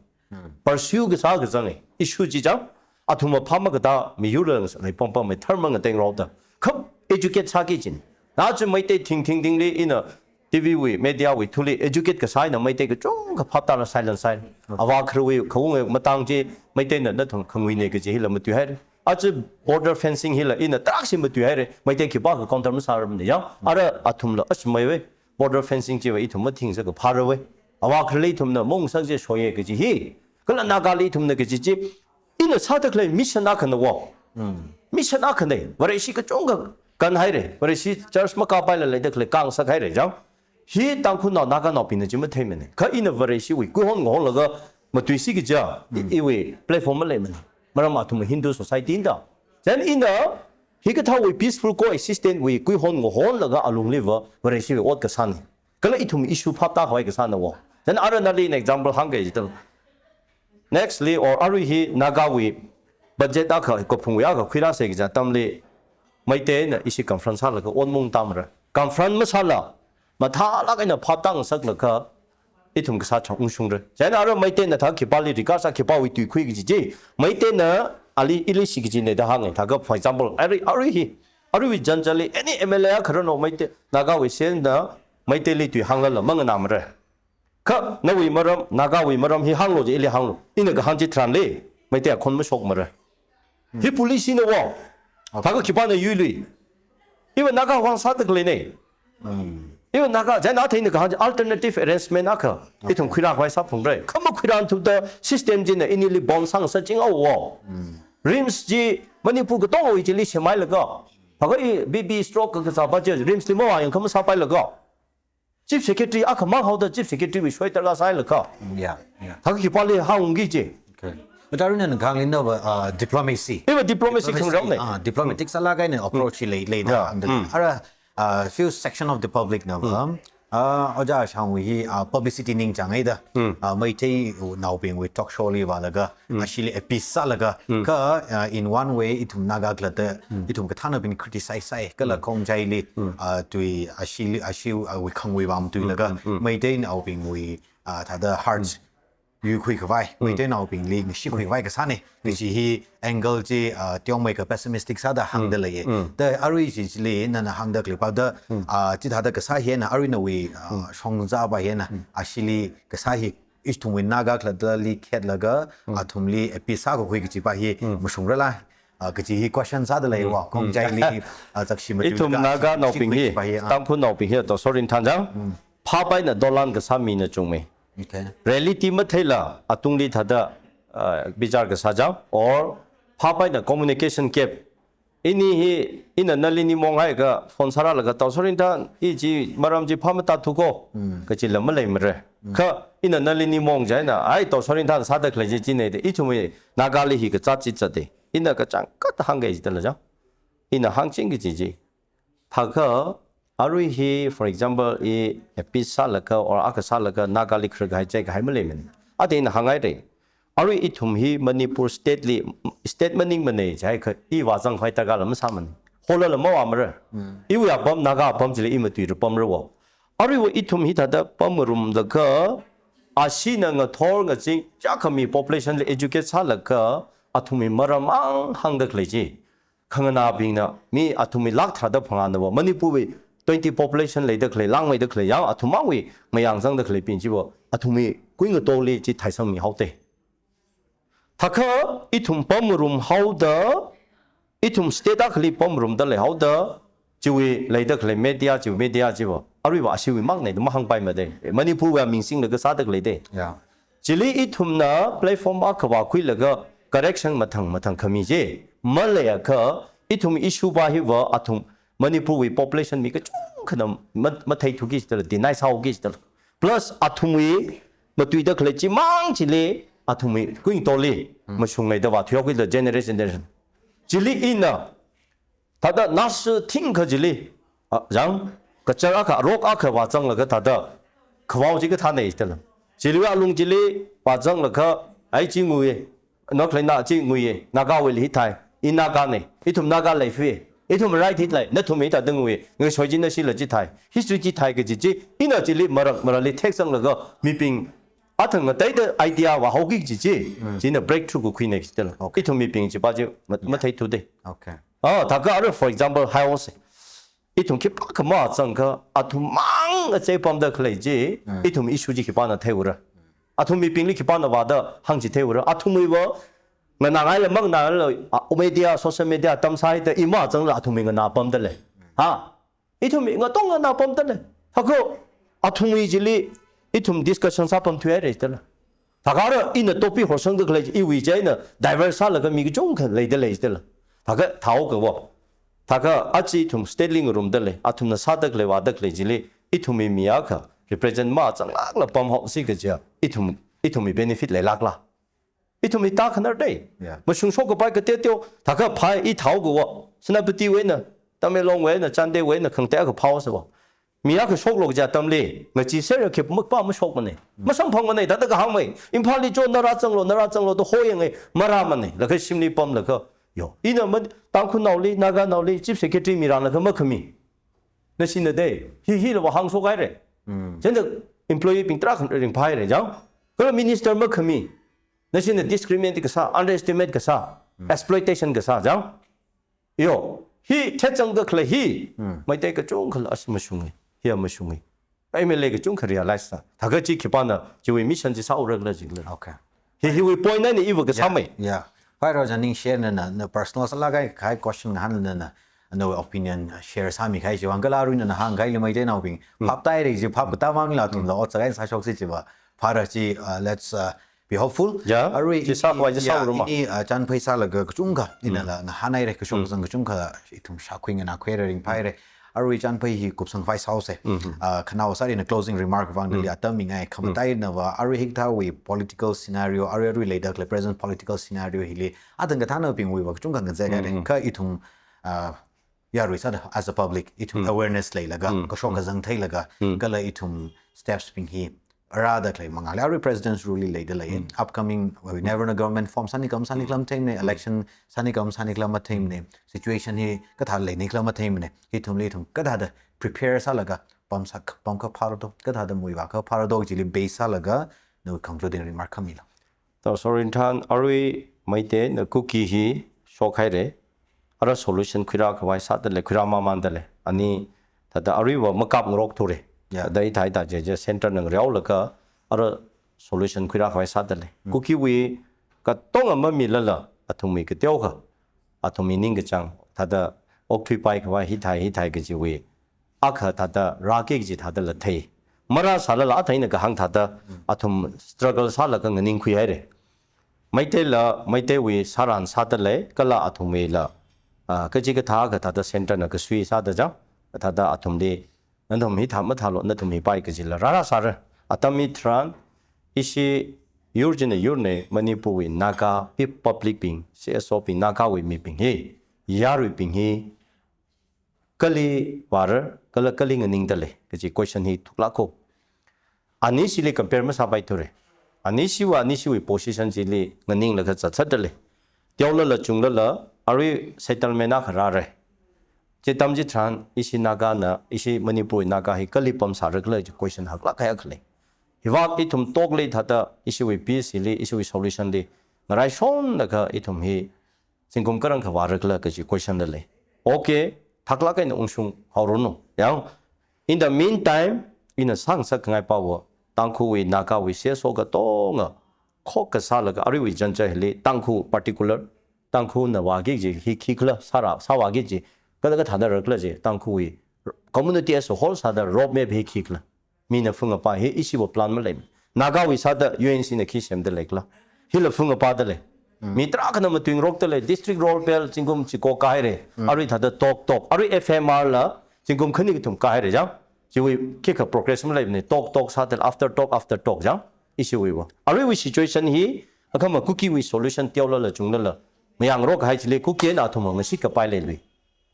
pursue kasā akha zanga, issue chi jang, athumva phāmakatā miyurla ngasā lei pongpong me tharma ngateng rao da. Kha educate sāki jina. Nachi Meitei thing thing thingli ina T V wui, media wui thuli educate kasā eina Meitei kachungkha phaptāla silence sāi. Avā khararwui khaung e matang chi Meiteina nathum khanguina kaji hila matuihaira. Aja border fencing hila ina tarākha matuihaira. Meitei khipākha counter masāramana yang. Ara athumla ash maiwe. Border fencing chiva ithum mathingsa kaphāra we. Avā khararli ithumna maungsak chi shoya kaji hi. Kala Nagali ithumna kaji chi. Ina sāda khalei mission akhana wo. Mission akhana. Vareshi kachungkha kanhaira. Vareshi church makāpaila leida khalei kangasak haira jang. Hi Tangkhulnao Naganaobingna chi matheimana. Kha ina Vareshiwui kuihon ngahonlaga matuisi kaja, i, iwui platform maleimana. Maram athum Hindu society da. Then ina hikathāwui peaceful coexistence wui kuihon ngahonlaga alungliva Vareshiwui ot kasāna. Kala ithum issue phaptākhavai kasāna wo. Then ara nali ina example hāngki jidala. Next li or arui hi Nagawui budget akha kaphungwui akha khuirāsa kaja atamli Meiteina ishi conference sālaga ot maungtāmara. Conference masāla mathālāk eina phaptā ngasaklaga ithum kasā chang ungshungra. Chieina ara Meiteina thā khipāli regard sā khipāwui tuikhui kaji chi. Meiteina ali ili shi kajina da hānga. Thākha for example, arui, arui hi, aruiwui janjali any M L A akha rānao Meitei, Nagawui sena Meiteili tui hānglala manganāmara. Kha nawui maram, Nagawui maram hi hānglu ji ili hānglu. Ina kahāng chi tharanli, Meitei akhon mashokmara. Hi policy na wo. Thākha khipāna yuilui. Iva Naga vang sāda khaleina. Iva Naga, chieina athei ina kahāng chi alternative arrangement akha. Ithum khuirākhavai sāphungra. Kha makhuirāthupda system china inili bond sāngasakching ao wo. RIMS chi Manipur katongawui chili semhailaga. Thākha i B P stroke kakazā pa chi RIMS li mavāyang kha masāpailaga. Chief Secretary akhamang haoda Chief Secretary wui shoi targa sāhailaga. Yeah, yeah. Thākha khipāli hāngungki ji. Okay. But arui nana kahāngli nava, uh, diplomacy. Iva diplomacy khangarao na. Ah, diplomatic sālaga eina approach hi lei, leida. Yeah. Ara, uh, few section of the public nava, um, Ah, Ojā Shangwui hi, ah, publicity ningchāngai da. Ah, Meiteinaobingwui talk show li vālaga, ashili appease sālaga, kha, ah, in one way ithum Naga khalatta, ithum kathānabing criticize sāi, kala Khongjaili, ah, tui ashili, ashi, ah, wui khangwui vang tuilaga, Meiteinaobingwui, ah, thāda hearts yuikhui khavai, Meiteinaobingli ngashikhui khavai kasāne. Kachi hi angle chi, ah, tiong mai ka pessimistic sāda hāngda leiye. Da arui chi chili nana hāngda khalei pāda, ah, chithāda kasā hina arui nawui, ah, shongzā pā hina, ashili kasā hi ithumwui Naga khalattali khetlaga, athumli appease sākakhui kachi pā hi mashungrala, ah, kachi hi question sāda leiwa, Khongjaili, ah, zakshi matuilaga Ithum Naga naobing hi, ngashikhui kachi pā hi, ah. Tangkhulnaobing hi, to sorry thanjang. Phāpai eina dolan kasā mina chungmei. Okay. Reality matheila, atungli thāda, uh, bichar kasā jang, or phāpai eina communication gap. Ini hi, ina nali nimong haiakha, phone sārālaga, tao sorry than, i chi maram chi phā matāthu ko, kachila maleimara. Kha, ina nali nimong jaina, ai tao sorry than sāda khalei chi chine de, ithumwui Nagali hi kazāt chi zat de. Ina kachangkhat hāngkei jida la jang. Ina hāngching kachi chi. Thākha, arui hi, for example, i appease sālaga, or akha sālaga, Nagali khra kahai chai kahai maleimana. Ate ina hāngngaire. Arui ithum hi Manipur state li, state maningmana jiakha, i vāzang khavai darkar la masāmana. Holala mavāmara. Iwui apam, Naga apam chili i matuira pamra wo. Aruiva ithum hithāda pamngarumlaga, ashina ngathor ngazin, chiyākhami population li educate sālaga, athumwui maram ang hāngda khalei chi. Khanganābingna, mi athumwui lakh tharāda phangāna va, Manipurwui twenty population leida khalei, langmeida khalei, yang athum mangwui mayang zangda khaleibing chiva, athumwui kuingatoli chi theisangmi haoda. Thākha, ithum pamngarum haoda, ithum state akhali pamngarumda leihaoda, chiwui leida khalei media, chiwui media chiva, aruiva ashiwui mangna da mahāngpaimara de. Manipurwui aming singlaga sāda khalei de. Yeah. Chili ithumna platform akha vākhuilaga correction mathang mathang khami chi maleiakha, ithum issue pā hiva athum Manipurwui population mi kachungkhana ma-, matheithuki jida la, deny sāhaoki jida la. Plus athumwui matuida khalei chimang chili athumwui kuingatoli mashunglei da vāthuihaoki jida generation generation. Chili ina thāda nasa thingkha chili, ah, jang, kachar akha, rok akha vāzanglaga thāda, khavao chi kathāna jida la. Chili alung chili vāzanglaga, ai chi nguiye, nakhaleina chi nguiye, Nagawuili hithai, i Nagana, ithum Naga leifui, ithum right hit lei, nathum hithāda nguiye, ngasoi chi nashila chithai, history chithai kaji chi, ina chili marak marali thek zanglaga, mibing, athang ngateida idea vāhaoki kaji chi, china breakthrough kakhuina jida la. Okay. Ithum mibing chi pā chi ma-, matheithu de. Okay. Ah, thākha arui, for example, haihaosa. Ithum khipākha mazangakha, athum mang achei pamda khalei chi, ithum issue chi khipāna theiura. Athum mibingli khipāna vāda hāngchitheiura. Athumwui va, nganāngaila manganāla, ah, media, social media tamsāhaida i mazangla athumwui nganā pamda lei. Ha? Ithum ngatong nganā pamda lei. Thākha, athumwui chili, ithum discussion sāpamthuihaira jida la. Thākha ara ina topic horsangda khalei, iwui chieina divert sālaga mi kachungkha leida lei jida la. Thākha, thāhaoka wo. Thākha, aja ithum state li ngarumda lei, athumna sāda khalei vāda khalei chili, ithumwui mi akha represent mazanglākla pamhaosi kaja, ithum, ithumwui benefit leilākla. Ithumwui tākhanar de. Yeah. Mashungshok kapai kateo teo, thākha phāi i thāhaoka wo. Senapatiwui eina, Tamenglongwui eina, Chandewui eina, khangatei akha phāhaosa wo. Mi akha shoklu kaja atamli, ngacheeserra khipā makpa mashokmana. Masamphangmana, thāda kahāngmei. Imphalli cho, nara zanglu, nara zanglu, da hoyanga, marāmana. Laga shimli pamlaga, yo. Ina ma, Tangkhulnaoli, Naganaoli, chief secretary miranglaga makhami. Nashina de, hi hila va hāngsokhaira. Chieina employee bing tarākha ringphāhaira, jang. Kala minister makhami. Nashina discriminate kasā, underestimate kasā, exploitation kasā, jang. Yo, hi thetsangda khalei hi, Meitei kachungkhala ashi mashunga, hi mashunga. M L A kachungkha realize sā. Thākha chi khipāna, chiwui mission chi sāura khala jila. Okay. Hi, hiwui point eina iva kasāmei. Yeah. Phāra ojā ning share na, na, na personal sālaga kahai question ngahānla na, na, nawui opinion share sāmikahai chiwui vang kala arui nana hāngkahaili Meiteinaobing. Phaptāhaira chi, phap katāmangla athumla ot sākahai sāshoksi chiva. Phāra chi, uh, let's, uh, be hopeful. Yeah, arui chi sākhavai chi, yeah, sāuruma. Ini, uh, chānphai sālaga kachungkha, inala ngahānhaira kashok kazang kachungkha ithum shākhui nganākhuihaira, ringphāhaira. Arui chānphai hi kupsangkhavai sāhaosa. Uh, khanao sārina closing remark vang dali atam mingai, khamataina va, arui hikathāwui political scenario, arui arui leida khalei present political scenario hili, athang kathānabingwui va kachungkha ngazekhaira. Kha ithum, uh, yarui sāda as a public ithum awareness leilaga, kashok kazang theilaga, kala ithum steps bing hi rāda khalei mangāli, arui President's Rule li leida lei, upcoming, we never know government form sāni khala masāni khala matheimana, election sāni khala masāni khala matheimana, situation hi kathā leini khala matheimana, hithumli ithum kathāda prepare sālaga, pamsā, pamkha phāra do, kathāda muivākha phāra do, chili base sālaga, nawui concluding remark khamila. Tau Sorinthan, arui Meiteina Kuki hi shokhaira, ara solution khuirā khavai sāda lei, khuirā mamānda lei. Ani, thāda aruiva makapngarok thura. Yeah. Thāda ithai thā je je center na ngareolaga, ara solution khuirā khavai sāda lei. Kukiwui katonga mamilala, athumwui kateokha, athumwui ningkachāng, thāda okthuipai khavai hithai, hithai kajiwui akha thāda rāki kaji thādala thei. Marāsālala athumna kahāng thāda athum struggle sālaga nganingkhuihaira. Meiteila, Meiteiwui sāran sāda lei, kala athumwuila, ah, kachikathā akha thāda center na kasui sāda chang, thāda athumli, nathum hithā mathālu, nathum hipai kajila rārāsāra. Atam hitharan, ishi yur china yurna Manipurwui Naga pi-, public bing, C S O bing, Nagawui mibing hi, yaruibing hi, kali vāra, kala kali nganingda lei, kaji question hi thuklāk ko. Anishili compare masāpai thura. Anishiva, anishiwui position chili nganinglaga zatzatda lei. Teolala chunglala, arui settlement akha rāra. Chi atam chitharan, ishi Nagana, ishi Manipurwui Naga hi kali pamsāra khala chi question haklāk kahai akha lei. Hivāk ithum tokli thāda, ishiwui peace li, ishiwui solution li, ngaraishonlaga ithum hi, zingkum karang kavāra khala kaji question la lei. Okay, thaklāk eina ungshung haoranu. Yang, in the meantime, ina sāngasak khangai pava, Tangkhulwui, Nagawui, C S O katonga, khokha sālaga, aruiwui janjai hili, Tangkhul particular, Tangkhulna vāki kaji hi khikhala, sāra, sāvāki kaji, kala kathāda ra khala kaji, Tangkhulwui community as a whole sāda roadmap hi khikhala. Mina phungapa hi ishiva plan malei. Nagawui sāda U N C na khi semda lei khala. Hila phungapa da lei. Mi tarākhana matuingarokda lei. District roll bell zingkum chiko kāhaira. Arui thāda tok tok. Arui F M R la zingkum khani kathum kāhaira chang. Chiwui khikha progress maleimana. Tok tok sāda after tok after tok chang. Ishiwuiva. Aruiwui situation hi, akhama Kukiwui solution teolala chunglala, mayangrok kahai chili Kuki eina athum ngashit kapai leilui.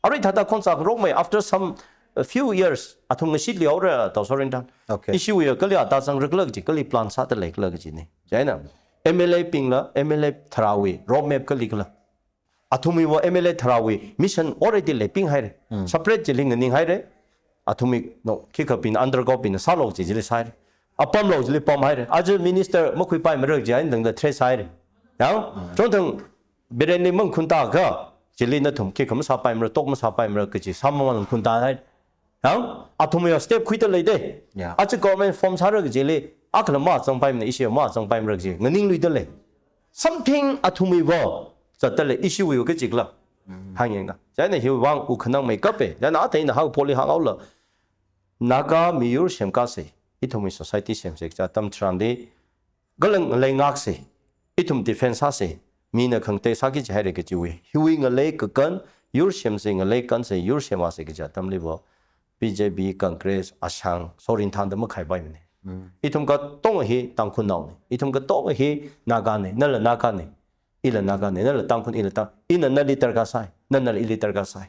Arui thāda khonsa ngarokmei, after some, a few years, athum ngashitli haora, Tau Sorinthan. Okay. Ishiwui kali ata zangra khala kaji, kali plan sāda lei khala kajina. Chieina, M L A bingla, M L A tharāwui roadmap kali khala. Athumwuiva M L A tharāwui mission already leiping haira. Separate chili nganinghaira. Athumwui, no, khikha bing undergo bing sālo kaji chili sāhaira. Apamlo chili pamhaira. Aja minister makhuipaimara kaji eina tangda threat sāhaira. Yang, chonthang Birenli mangkhuntaka, chili nathum khikha masāpaimara, tok masāpaimara kaji, sāmamang khuntahai. Yang, athumwui step khuida leida. Yeah. Aja government form sāra kajili, akhala mazangpaimana, ishi mazangpaimara kaji, nganingluida lei. Something athumwuiva zatda lei, ishiwui kajikhala. Hāngyangna. Chieina hiwui vang u khanang meikape. Chieina athei ina hāngpoli hānghaola. Naga miyur semkasei, ithumwui society semsei kaja atam tharanli, kala ngalei ngaksei, ithum defense sāsei, mina khangatei sāki jihaira kajiwui. Hiwui ngalei kakan, yur semsei, ngalei kansei, yur semvāsei kaja atamliva, B J P, Congress, Ashang, Sorinthan da makhaipaimana. Ithum katonga hi Tangkhulnaona. Ithum katonga hi Nagana, nala Nagana. Ila Nagana, nala Tangkhul, ila Tang-, ina nali darkar sai, nana nala ili darkar sai.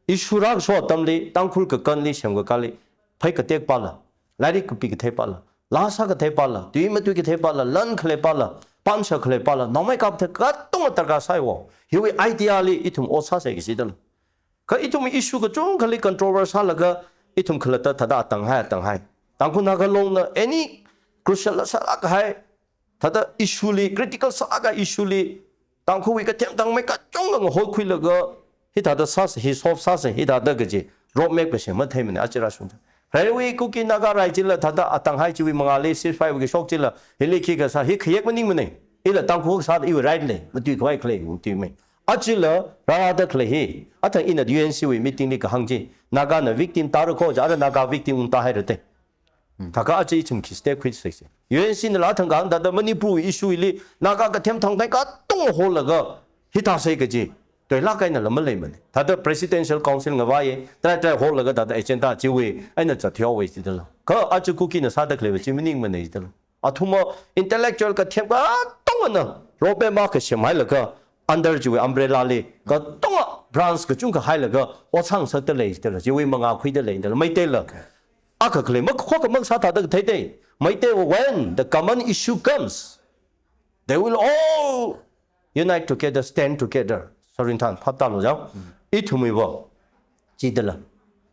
Issue rākasho atamli, Tangkhul kakanli, semkakāli, phei katekpala, lairik kapi katheipala, laa sā katheipala, tui matui katheipala, lan khaleipala, pamsha khaleipala, naomei kapthei katonga darkar saiwo. Hiwui idea li ithum ot sāsei kajidala. Kha ithum issue kachungkhali controversial sālaga, ithum khalatta thāda atanghai, atanghai. Tangkhul Naga Longna any crucial la sālāk kahai, thāda issue li, critical sālāka issue li, Tangkhulwui kathem tangmei kachungkha ngahotkhuilaga, hithāda sāsei, hi solve sāsei, hithāda kaji, roadmap kashi matheimana, aja rāshungda. Raiwui Kuki Naga rai chila thāda atanghai chiwui mangāli, ceasefire wui kashok chila, hili khikha sā, hi khayek maningmana, ila Tangkhul sāda iwui right lei, matuikhavai khalei, matuimei. Achila, rārāda khalei hi, athang ina U N C wui meeting li kahāng chi, Nagana victim tāra kho, ja ara Naga victim ungtāhaira te. Thākha aja ithum khi step khuiseisei. U N C nala athang kahāng thāda Manipur issue li, Naga kathem tangmei katonga holaga, hithāsei kaji, tuilāk eina la maleimana. Thāda Presidential Council ngavāya, trai trai holaga thāda agenda chiwui, eina zatthuihaowa jidala. Kha aja Kukina sāda khaleiva chi maningmana jidala. Athumva intellectual kathem katongana, rope ma kasem hailaga, under chiwui umbrella li, katonga branch kachungkha hailaga ot sāngasakta lei jidala, chiwui mangā khuida lei jidala, Meiteila. Akha khalei, makakho kamak sāthāda kathei dei. Meitei, when the common issue comes, they will all unite together, stand together. Sorinthan, phaptālu jang. Ithumwui bo. Jidala.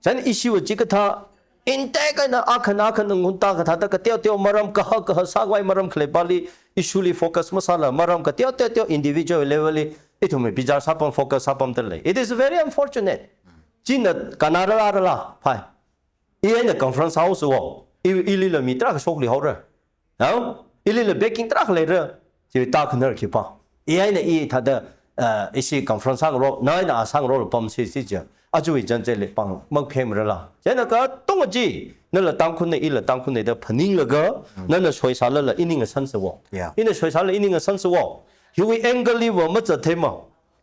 Chieina ishiwui chikathā, intact eina akhana akhana ngunta kathāda kateo teo maram kaha kaha sākhavai maram khalei pali, issue li focus masāla, maram kateo teo teo individual level li, ithumwui bichar sāpam, focus sāpamda lei. It is very unfortunate. China kanara la ra la, phai. I eina conference house wo. I, ilila mi tarākha shokluihaora. Nao? Ilila backing tarākha leira. Chi ta khanar khipā. I eina i thāda, uh, ishi conference sāngarok, na eina a sāngarokla pamsi si chi. Ajawui chānjali pāng makphemrala. Chieina katonga chi, nala Tangkhulna, ila Tangkhulna da phaninglaga, nana soisālala i ning ngasansa wo. Yeah. Ina soisāla i ning ngasansa wo. Hiwui angle li va mazathei ma.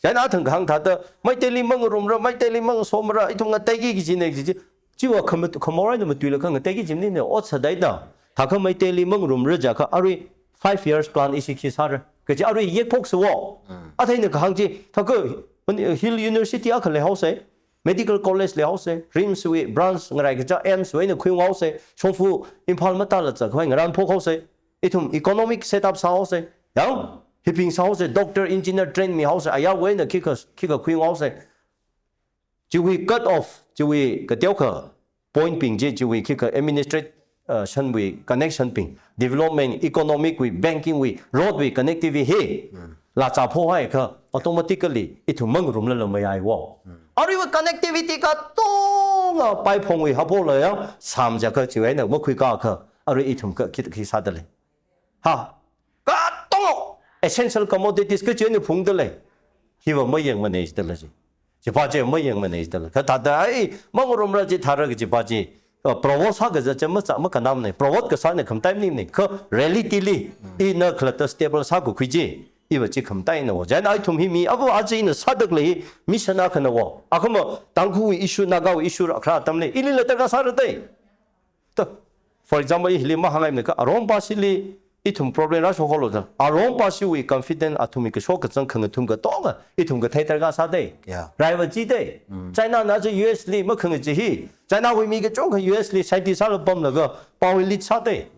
Chieina athang kahāng thāda, Meiteili mangarumra, Meiteili mangasomara, ithum ngateiki kaji ne kaji. Chiva khama-, khamor eina matuilaga ngateiki kaji maningmana, ot sāda eina. Thākha Meiteili mangarumra jiakha, arui five years plan ishi khi sāra. Kaji arui yekphoksa wo. Athang eina kahāng chi, thākha, Hill University akha leihaosa, Medical College leihaosa, RIMS wui branch ngarai kaja AIIMS wui eina khuiunghaosa, shongfa Imphal matāla zatkhavai ngaranphokhaosa, ithum economic setup sāhaosa, yang, hibing sāhaosa, doctor, engineer train mihaosa, ayarwui eina khikha, khikha khuiunghaosa. Chiwui cut off, chiwui kateokha point bing chi, chiwui khikha administration wui connection bing, development, economic wui, banking wui, road wui connectivity hi, lāchā phohaiakha, automatically, ithum mangarumlala mayai wo. Aruiva connectivity katonga paiphongwui hapola yang, sām jiakha chiwui eina makhuikakha, arui ithum ka khi, khi sāda lei. Ha, katonga essential commodities kachi eina phungda lei. Hiva mayangmana jidala chi. Chipa chi mayangmana jidala. Kha thāda ai, mangarumra chithāra kajipa chi, uh, provoke sākazat chi maza makanamna. Provoke kasāna khamataimana. Kha reality li, ina khalatta stable sākakhui chi, iva chi khamataina wo. Chieina ithum hi mi, ava aja ina sāda khalei hi, mission akhana wo. Akhama, Tangkhulwui issue, Nagawui issue, khara atamli, ilila tarākha sāra dei. To, for example, i hili mahāngngaimana kha, Arong Pasili ithum problem rāshok haolu da. Arong Pasiwui confident athumwui kashok kazang khangathum katonga, ithum kathei tarākha sā dei. Yeah. Raiva chi dei. China na chi U S li makhangachee hi. Chinawui mi kachungkha U S li scientist sāla pamlaga, power lead sā dei.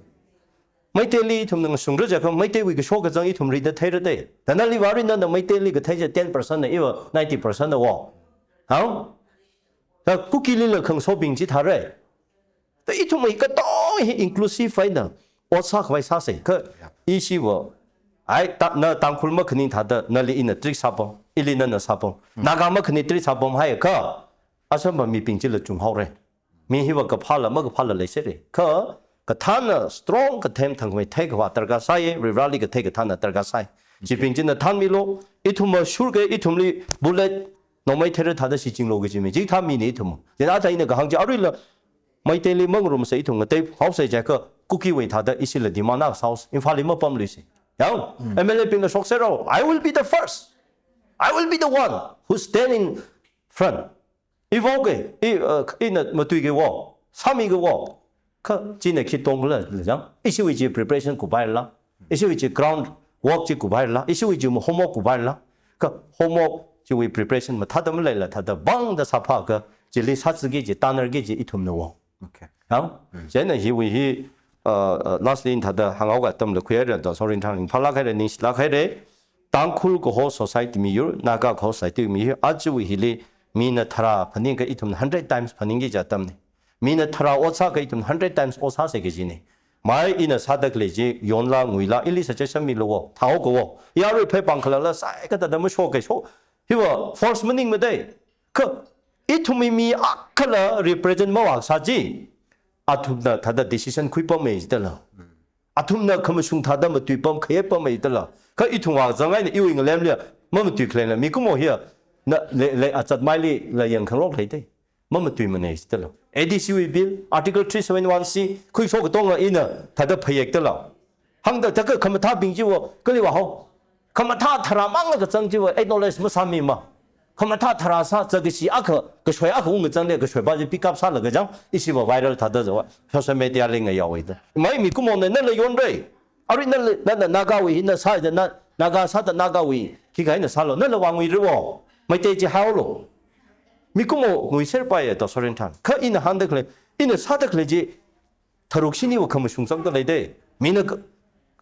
Meiteili ithumna ngasungra jiakha, Meiteiwui kashok kazang ithum rida theira dei. Thāda nali vāri nana Meiteili kathei chi ten percent na, iva ninety percent na wo. Hao? Thā Kukilila khangasobing chithāra. Thā ithum hi katonga hi inclusive eina ot sākhavai sāsa. Kha ishiva, ai, ta, na Tangkhul makhani thāda, nali ina trick sāpam, ili nana sāpam. Naga makhani trick sāpamhaiakha, asamba mibing chila chunghaora. Mi hiva kaphāla, makaphāla leisera. Kha, kathāna strong kathem thangmei theikhavā tarākha sāya, Varivarāli kathei kathāna tarākha sāya. Chibing china thānmilu, ithumva shurkha ithumli bullet, nongmei theira thāda shichinglu kaji mi. Chikathā mina ithum. Chieina athang eina kahāng chi aruila, Meiteili mangarumsa ithum ngateihaosa jiakha, Kukiwui thāda ishila demand akha sāhaosa. Imphal li mapamluisa. Yang, M L A bingla shoksera, I will be the first. I will be the one who stand in front. I vaoka, i, uh, ina matuika wo, sāmika wo. Kha china khi tongla, la jang. Ishiwui chi preparation kuphairala. Ishiwui chi ground work chi kuphairala. Ishiwui chi homework kuphairala. Kha homework chiwui preparation mathāda maleila thāda bangda sāphākha, chili sāzaki chi, tanarki chi ithumna wo. Okay. Yang? Chieina hiwui hi, uh, uh, lastly ina thāda hānghaoka atamla khuihaira da, sorry, thang phālāk haira, ningshilāk haira. Tangkhul kaho society miyur, Naga kaho society miyur, ajawui hili mina tharā phaningakha ithum hundred times phaningki kaji atamna. Mina tharā ot sāakha ithum hundred times ot sāsa kajina. Mai ina sāda khalei chi, yonla, nguila, ili suggestion milu wo, thāhaoka wo. Yarui phei pāng khalala, saikatā da mashoka sho. Hiva force maningmana dei. Kha, ithumwui mi akhala represent mavākasā chi, athumna thāda decision khuipamma jidala. Athumna khamashung thāda matuipam, khayepamma jidala. Kha ithum vāzang eina iwui ngalemli, mamatui khaleila, mikumo hiya, na, le, le, azatmeilila yangkhangarok lei dei. Mamatuimana jidala. A D C wui bill, Article three seven one C, khuishok katonga ina thāda phayekdala. Hāngda thākha khamathābing chiva, kali vāhao. Khamathā tharā mangla kazang chiva, acknowledge masāmima. Khamathā tharā sā, zakashi akha, kashoi akha ungkazangli, kashoipa chi pick up sālaga jang, ishiva viral thāda zawa, social media li ngayaowa da. Mai mikumona, nala yonra. Arui nala, nana Nagawui hina sāda, na, Naga sāda Nagawui, khikha eina sālu, nala vānguira wo. Meitei chi haolo. Mikumo nguiser paiya da sorin than. Kha ina hāngda khalei, ina sāda khalei chi tharuk shiniwui khamashung zangda leidei. Mina ka-,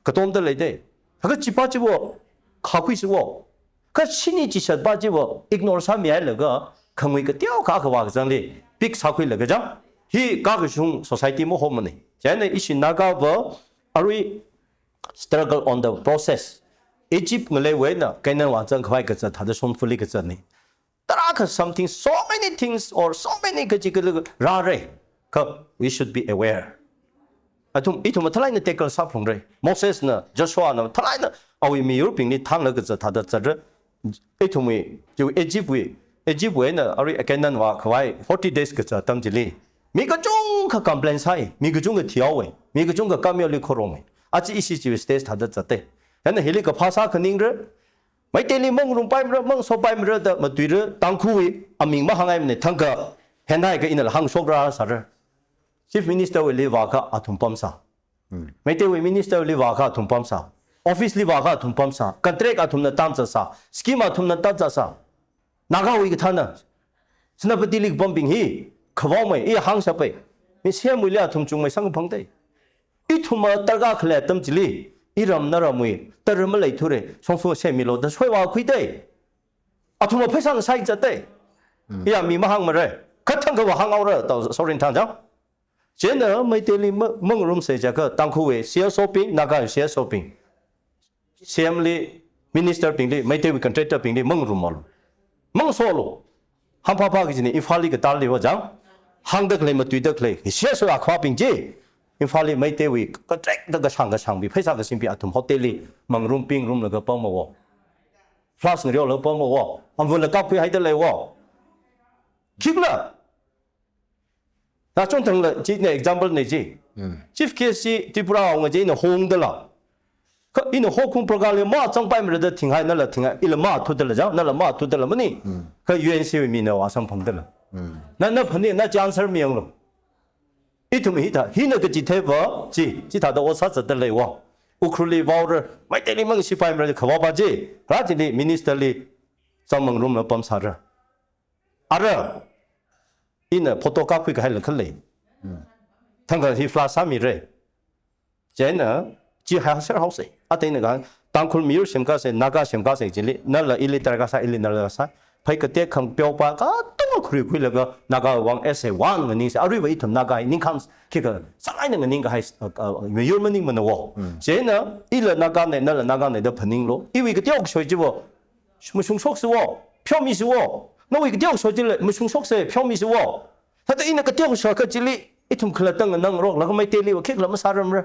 katomda leidei. Thākha chipa chiwo khakhuisiwo. Kha shini chishatpa chiwo ignore sāmihailaga khangui kateokha kavā kazangli pick sākhuilaga chang. Hi kakashung society mahomana. Chieina ishi Nagava arui struggle on the process. Egypt ngaleiwui eina Canaan vāzang khavai kazat thāda shonfali kazatna. Tarākha something, so many things or so many kaji kali rāra. Kha we should be aware. Athum, ithum mathālāk eina tackle sāphalungra. Mosesna, Joshuana mathālāk eina awui miyurbingli thanglaga kazat thāda zatra. Ithumwui, chiwui Egyptwui, Egyptwui eina arui Canaan vā khavai forty days kazat atam chili mi kachungkha complain sāi, mi kachungkha thihaowa, mi kachungkha kamyoli khorumma. Aja ishi chiwui stage thāda zatta. Chieina hili kaphā sākhaningra, Meiteili mangarum paimara, mangaso paimara da matuira, Tangkhulwui aming mahāngngaimana, thangkha henhai ka inala hāngshokra sāra. Chief Minister wuili vākha athum pamsā. Meiteiwui Minister wuili vākha athum pamsā. Office li vākha athum pamsā. Contract athumna tamzatsā. Scheme athumna tamzatsā. Nagawui kathāna. Senapatili kapambing hi khavao mai, i hāngshappai. Mi C M wuili athum chungmei sangphangdei. Ithumva darkar khalei atam chili, iram naramwui tara maleithura, shongfa semmilu da shoiva khuidei. Athumva pheisā ngasai zatdei. Iya mi mahāngmara. Kha thangkhava hānghaora da sorin than chang. Chieina Meiteili ma-, mangarumsa jiakha Tangkhulwui C S O bing, Naga C S O bing, C M li, Minister bingli, Meiteiwui contractor bingli mangarumalu. Mangasolu. Hāngphāphā kajina, Imphalli katāliva chang. Hāngda khalei, matuida khalei, C S O akhava bing chi. Imphalli Meiteiwui contract da kashāng kashāngbi, pheisā kasimbi athum hotelli mangarum pingrumlaga pamhaowa. Flask ngareolaga pamhaowa. Amvunla kapkhuihaida leihaowa. Khikhala. Na chungthangla, china example na chi. Chief case chi Tripura awunga chi ina hongdala. Kha ina hokhung program li mazangpaimara da thinghai, nala thinghai, ila mathudala chang, nala mathudala mani. Kha U N C wui mina vāsamphangdala. Na, na phani, na chi answer miyanglu. Ithum hithā, hina kachitheiva chi, chithāda ot sāzatda leihaowa. Ukhrulli vaora, Meiteili mangasipaimara khavapa chi, rā chili Minister li zangmangarumla pamsāra. Ara, ina photo kapkhui kahaila khalei. Thangkha hi flash sāmira. Chieina, chi haiser haosa. Ateina kahāng, Tangkhul miyur semkasa, Naga semkasa chili, nala ili darkar sā, ili nala sā. Phei katek khangpeopa katonga khuirikhuilaga, Naga vang as a one nganingsa. Aruiva ithum Naga hi ningkhāng khikha, sālāk eina nganing kahai, uh, uh, miyur maningmana wo. Chieina, ila Nagana, nala Nagana da phaninglu. Iwui kateokha shoi chiwo, mashungshoksa wo, pheomisa wo. Nawui kateokha shoi chili mashungshoksa, pheomisa wo. Thāda ina kateokha shoi kachili, ithum khalattang nganāngaroklaga Meiteiliva khikhala masāramra.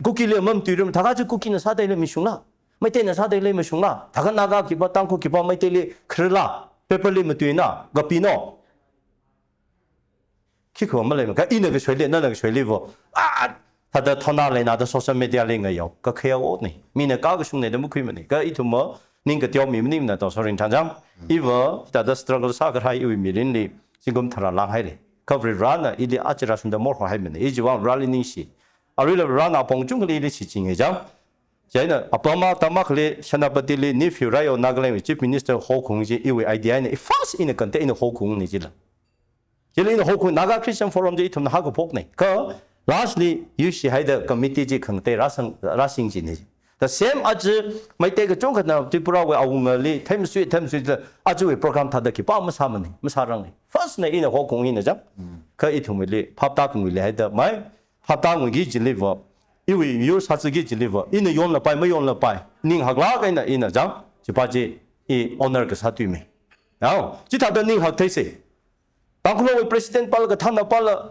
Kukili mamatuiram, thākha chi Kukina sāda lei mashungla. Meiteina sāda lei mashungla. Thākha Naga khipā, Tangkhul khipā, Meiteili khararla. Paper li matuina, kapina. Khikha maleimana, kha ina kashoili, nana kashoiliva. Ah, thāda thaona leina da social media li ngayao, kakhayao otna. Mina kakashungna da makhuimana. Kha ithumva, ning kateomi maningmana da sorin than chang. Iva, thāda struggle sākahai iwui mirinli, zingkum tharā langhaira. Kha Varivarana, ili aja rāshungda morhohaimana. I chiwui vang Vareli ningshi. Aruila Varivarana apong chungkhali ili shichinga chang. Chieina, apam atam akhali, Senapatili, nephew rāyo Nagaland wui Chief Minister hokhung chi, iwui idea na, i first ina contact ina hokhungna chila. Chili ina hokhung Naga Christian Forum chi ithumna haokaphokna. Kha lastly, yuishihaida committee chi khangatei rāsang, rāsing china. The same aja Meitei kachungkhana Tripurawui awungali, themsui, themsui, ajawui program thāda khipā masāmana, masārangna. First na ina hokhung hina chang. Kha ithumwuili, phaptākhanguili haida, mai, phaptānguiki chiliva, iwui miyur sāzaki chiliva, ina yonlapai, mayonlapai, ning haklāk eina ina chang, chipa chi, i honor kasā tuimei. Now, chithāda ning haktheisa. Tangkhulwui president pāla, kathānna pāla,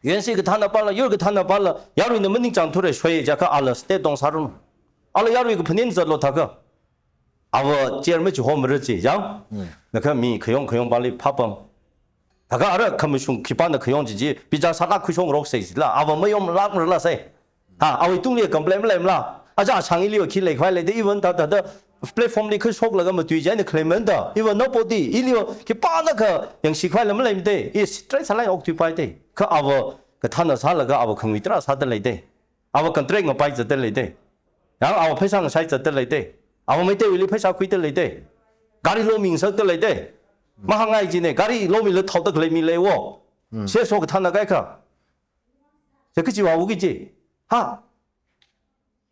U N C kathānna pāla, yur kathānna pāla, yaruina maningchāngthura shoi jiakha ala state tong sāranu. Ala yarui kaphaning zatlu thākha. Ava chair machihomara chi, chang. Nakha mi khayong khayongpali phapam. Thākha ara khamashung khipāna khayong chi chi, bichar sālāk khuishongroksa chila, ava mayonlākmarala sai. Ha, awui tungli complain maleimala. Aja achāng iliva khi leikhavai leida, even thāda, thāda platform li khuishoklaga matui chieina khalei manda. Even nobody, iliva khipānakha yangshi khavai la maleimada. I straight sālāk okthuipaida. Kha ava kathānna sālaga ava khangui tarā sāda leida. Ava contract ngapai zatda leida. Yang ava pheisā ngasai zatda leida. Ava Meiteiwuili pheisā khuida leida. Gari lomi ngasakta leida. Mahāngai jina, gari lomila thaoda khalei mi leiwo. CSO kathāna kaikha. Chi kachiwui kaji. Ha?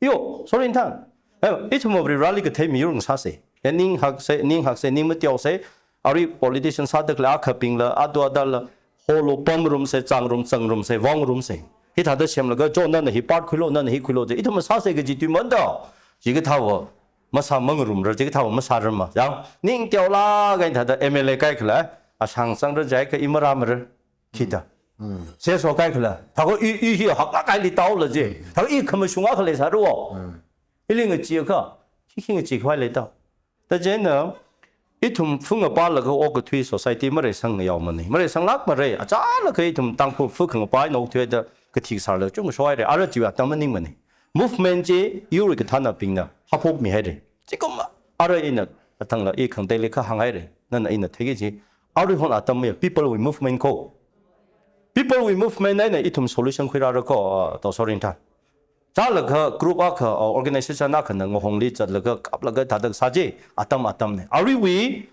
Yo, sorry, nthang. Eh, ithum Varivarāli kathei miyur ngasāsa. Ya ning haksa, ning haksa, ning mateosa. Arui politician sāda khalei akhapingla, atu adala, holo pamrumsa, chāngrum, chāngrumsa, vāngrumsa. Hithāda semlaga, jo nana hi part khuilo, nana hi khuilo je. Ithum sāsa kaji tui manda. Chikathāva masāmangarumra, chikathāva masārama. Yang, ning teolāk eina thāda MLA kaikhala. Ashang sangra jiakha i marāmara. Khida. CSO kaikhala. Thākha i, i hi haklāk kaili taola je. Thākha i khamashunga khalei sāro. Ili ngacheekha, khikhi ngacheekhavai leida. Thāda chieina, ithum phungapālaga okathui society mareisang ngayaomana. Mareisanglākmara, achālakha ithum Tangkhul phungapā eina okathuida kathi kasārla chungshok haira. Ara chiwui atam maningmana. Movement chi yurwui kathānabingna haphokmihaira. Chikum ara ina athangla i khangateili kha hānghaira. Nana ina theiki kaji. Aruihon atam ya people wui movement ko. People wui movement eina ithum solution khuirāra ko, ah, to sorry nthang. Chālakha group akha, uh, organization akhana ngahongli zatlaga kaplaga thāda sā chi, atam atamna. Aruiwui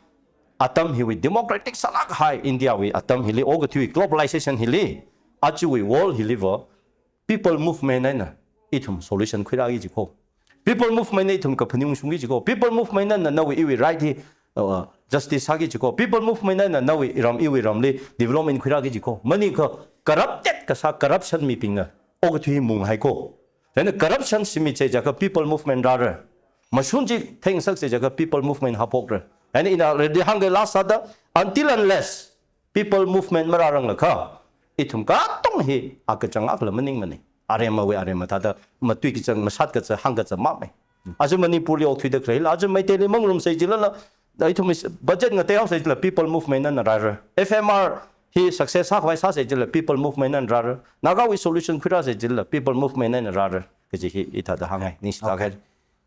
atam hiwui democratic sālāk kahai India wui atam hili okathui globalization hili, achiwui world hiliva, people movement eina ithum solution khuirāki kaji ko. People movement eina ithum kaphaning shungki kaji ko. People movement eina nawui iwui right hi, uh, justice sāki kaji ko. People movement eina nawui iram iwui ramli development khuirāki kaji ko. Maningakha corrupted kasā corruption mibingna okathui munghaiko. Chieina corruption shimi chi jiakha people movement rāra. Mashun chi theingasaksa jiakha people movement haphokra. Chieina ina ready hāngga last sāda, until unless people movement marāranglakha, ithum katonga hi akachang akhala maningmana. Aremawui arema thāda matui kachang, mashat kachang, hāng kachang makmei. Aja Manipurli okthuida khaleila, aja Meiteili mangarumsa jilala, ithum budget ngateosa jila people movement eina rāra. FMR hi success sākhavai sāsa jila people movement eina rāra. Nagawui solution khuirāsa jila people movement eina rāra. Kaji hi i thāda hāngngai, ningshilāk hai. Okay.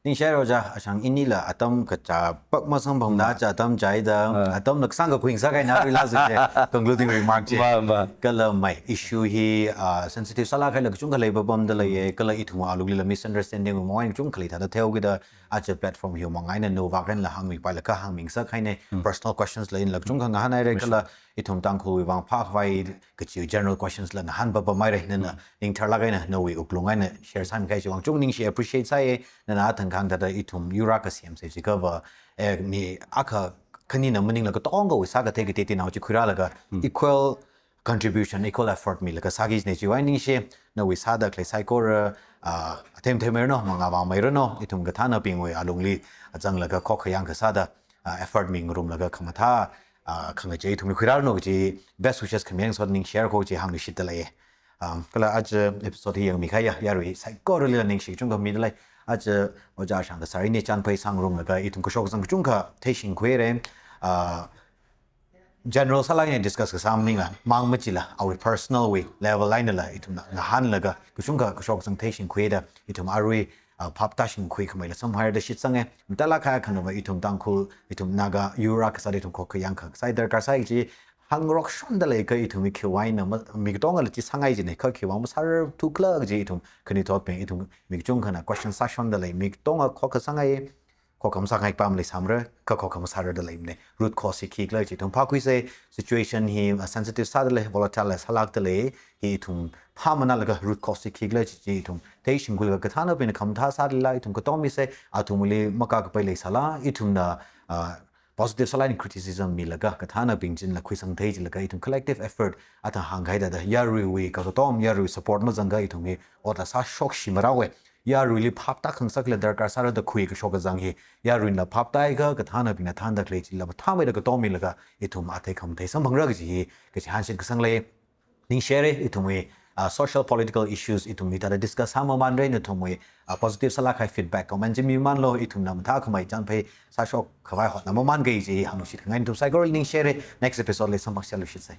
Ningshi haira ojā, ashang inila atam kachāpak masamphangda, ah, cha atam chida, ah, atamla kasāngkakhui ngasakhaina, arui last chi, concluding remark chi. Ma, ma. Kala mai issue hi, ah, sensitive sālāk kahaila kachungkha leipapamda leiya, kala ithum aluklila misunderstanding wui mawai kachungkha lei thāda theokida, aja platform hiwui manga eina navak einala hāngmipaila kha hāngmi ngasakhaina, personal questions la inla kachungkha ngahānhaira, kala ithum Tangkhulwui vang phākhavai kachi general questions la ngahānpapamhaira, nana ningtharlāk eina nawui wuklung eina share sāmi kahai chiwui vang chungda ningshi, appreciate sāya. Nana athang kahāng thāda ithum yur akha semsa jiakhava, eh, mi akha khanina maningla katongawui sākathei kateonao chi khuirālaga equal contribution, equal effort milaga sāki kajina chiwui vang ningshi. Nawui sāda khalei saikora, ah, athemthemmeiranu, mangā vāngmeiranu, ithum kathānabingwui alungli azanglaga khokkha yangkha sāda, ah, effort mingarumlaga khamathā, ah, khangachei ithumli khuirāranu kaji best wishes khami eina soda ningshi haira ko kaji hāngluishitda lei. Um, kala aja episode hi yangmi kahai yarui saikoralila ningshi kachungkha mida lei. Aja ojā Shangkasar ini chānphai sāngarumlaga ithum kashok kazang kachungkha theishingkhuira. Uh, general sālāk eina discuss kasā maningla, mang machila, awui personal wui level einala ithumna ngahānlaga kachungkha kashok kazang theishingkhuida, ithum arui, uh, phap tāshingkhui khamaila samphanghaira da shitsanga. Mathālāk kahai akhanava ithum Tangkhul, ithum Naga yur akha sāda ithum khokkha yangkha sāi darkar sāi kaji hāngrokshonda leiakha ithumwui khiwui eina ma, mi katongala chi sāngai jina, kha khiwui vang masārarthukhala kaji ithum khanuithotbing, ithum mi kachungkhana question sāshonda lei, mi katonga khokkha sāngai, khokkha masāngai pam leisāmara, kha khokkha masārarda leimana. Root cause hi khikhala chi ithum phākhuisa, situation hi, uh, sensitive sāda lei, volatile sālākda lei, hi ithum phāmanalaga root cause hi khikhala chi, chi ithum theishingkhuilaga kathānabingna khamathā sālila, ithum katomisa, athumli makakapai leisāla, ithumna, uh, positive sālāk eina criticism milaga, kathānabing chila khuisangthei jilaga, ithum collective effort, athang hāngkahai thāda, yaruiwui kakatom, yarui support mazangakha ithum hi otla sāshokshi marāowa. Yaruili phap tākhangasak khala darkar sāra da khui kashok kazang hi, yaruina phap tāakha, kathānabingna thānda khalei chila mathāmeida katom milaga, ithum athei khamathei samphangra kaji hi, kachihān shitkasang lei. Ningshi haira, ithumwui, ah, social political issues ithum hithāda discuss sāmamanra, nathumwui, ah, positive sālāk kahai feedback, comment chi mimanlu, ithumna mathākhamei chānphai sāshok khavai hotna mamangai kaji hāngluishit khangai, nathum saikorali ningshi haira, next episode li samphangluishitsa.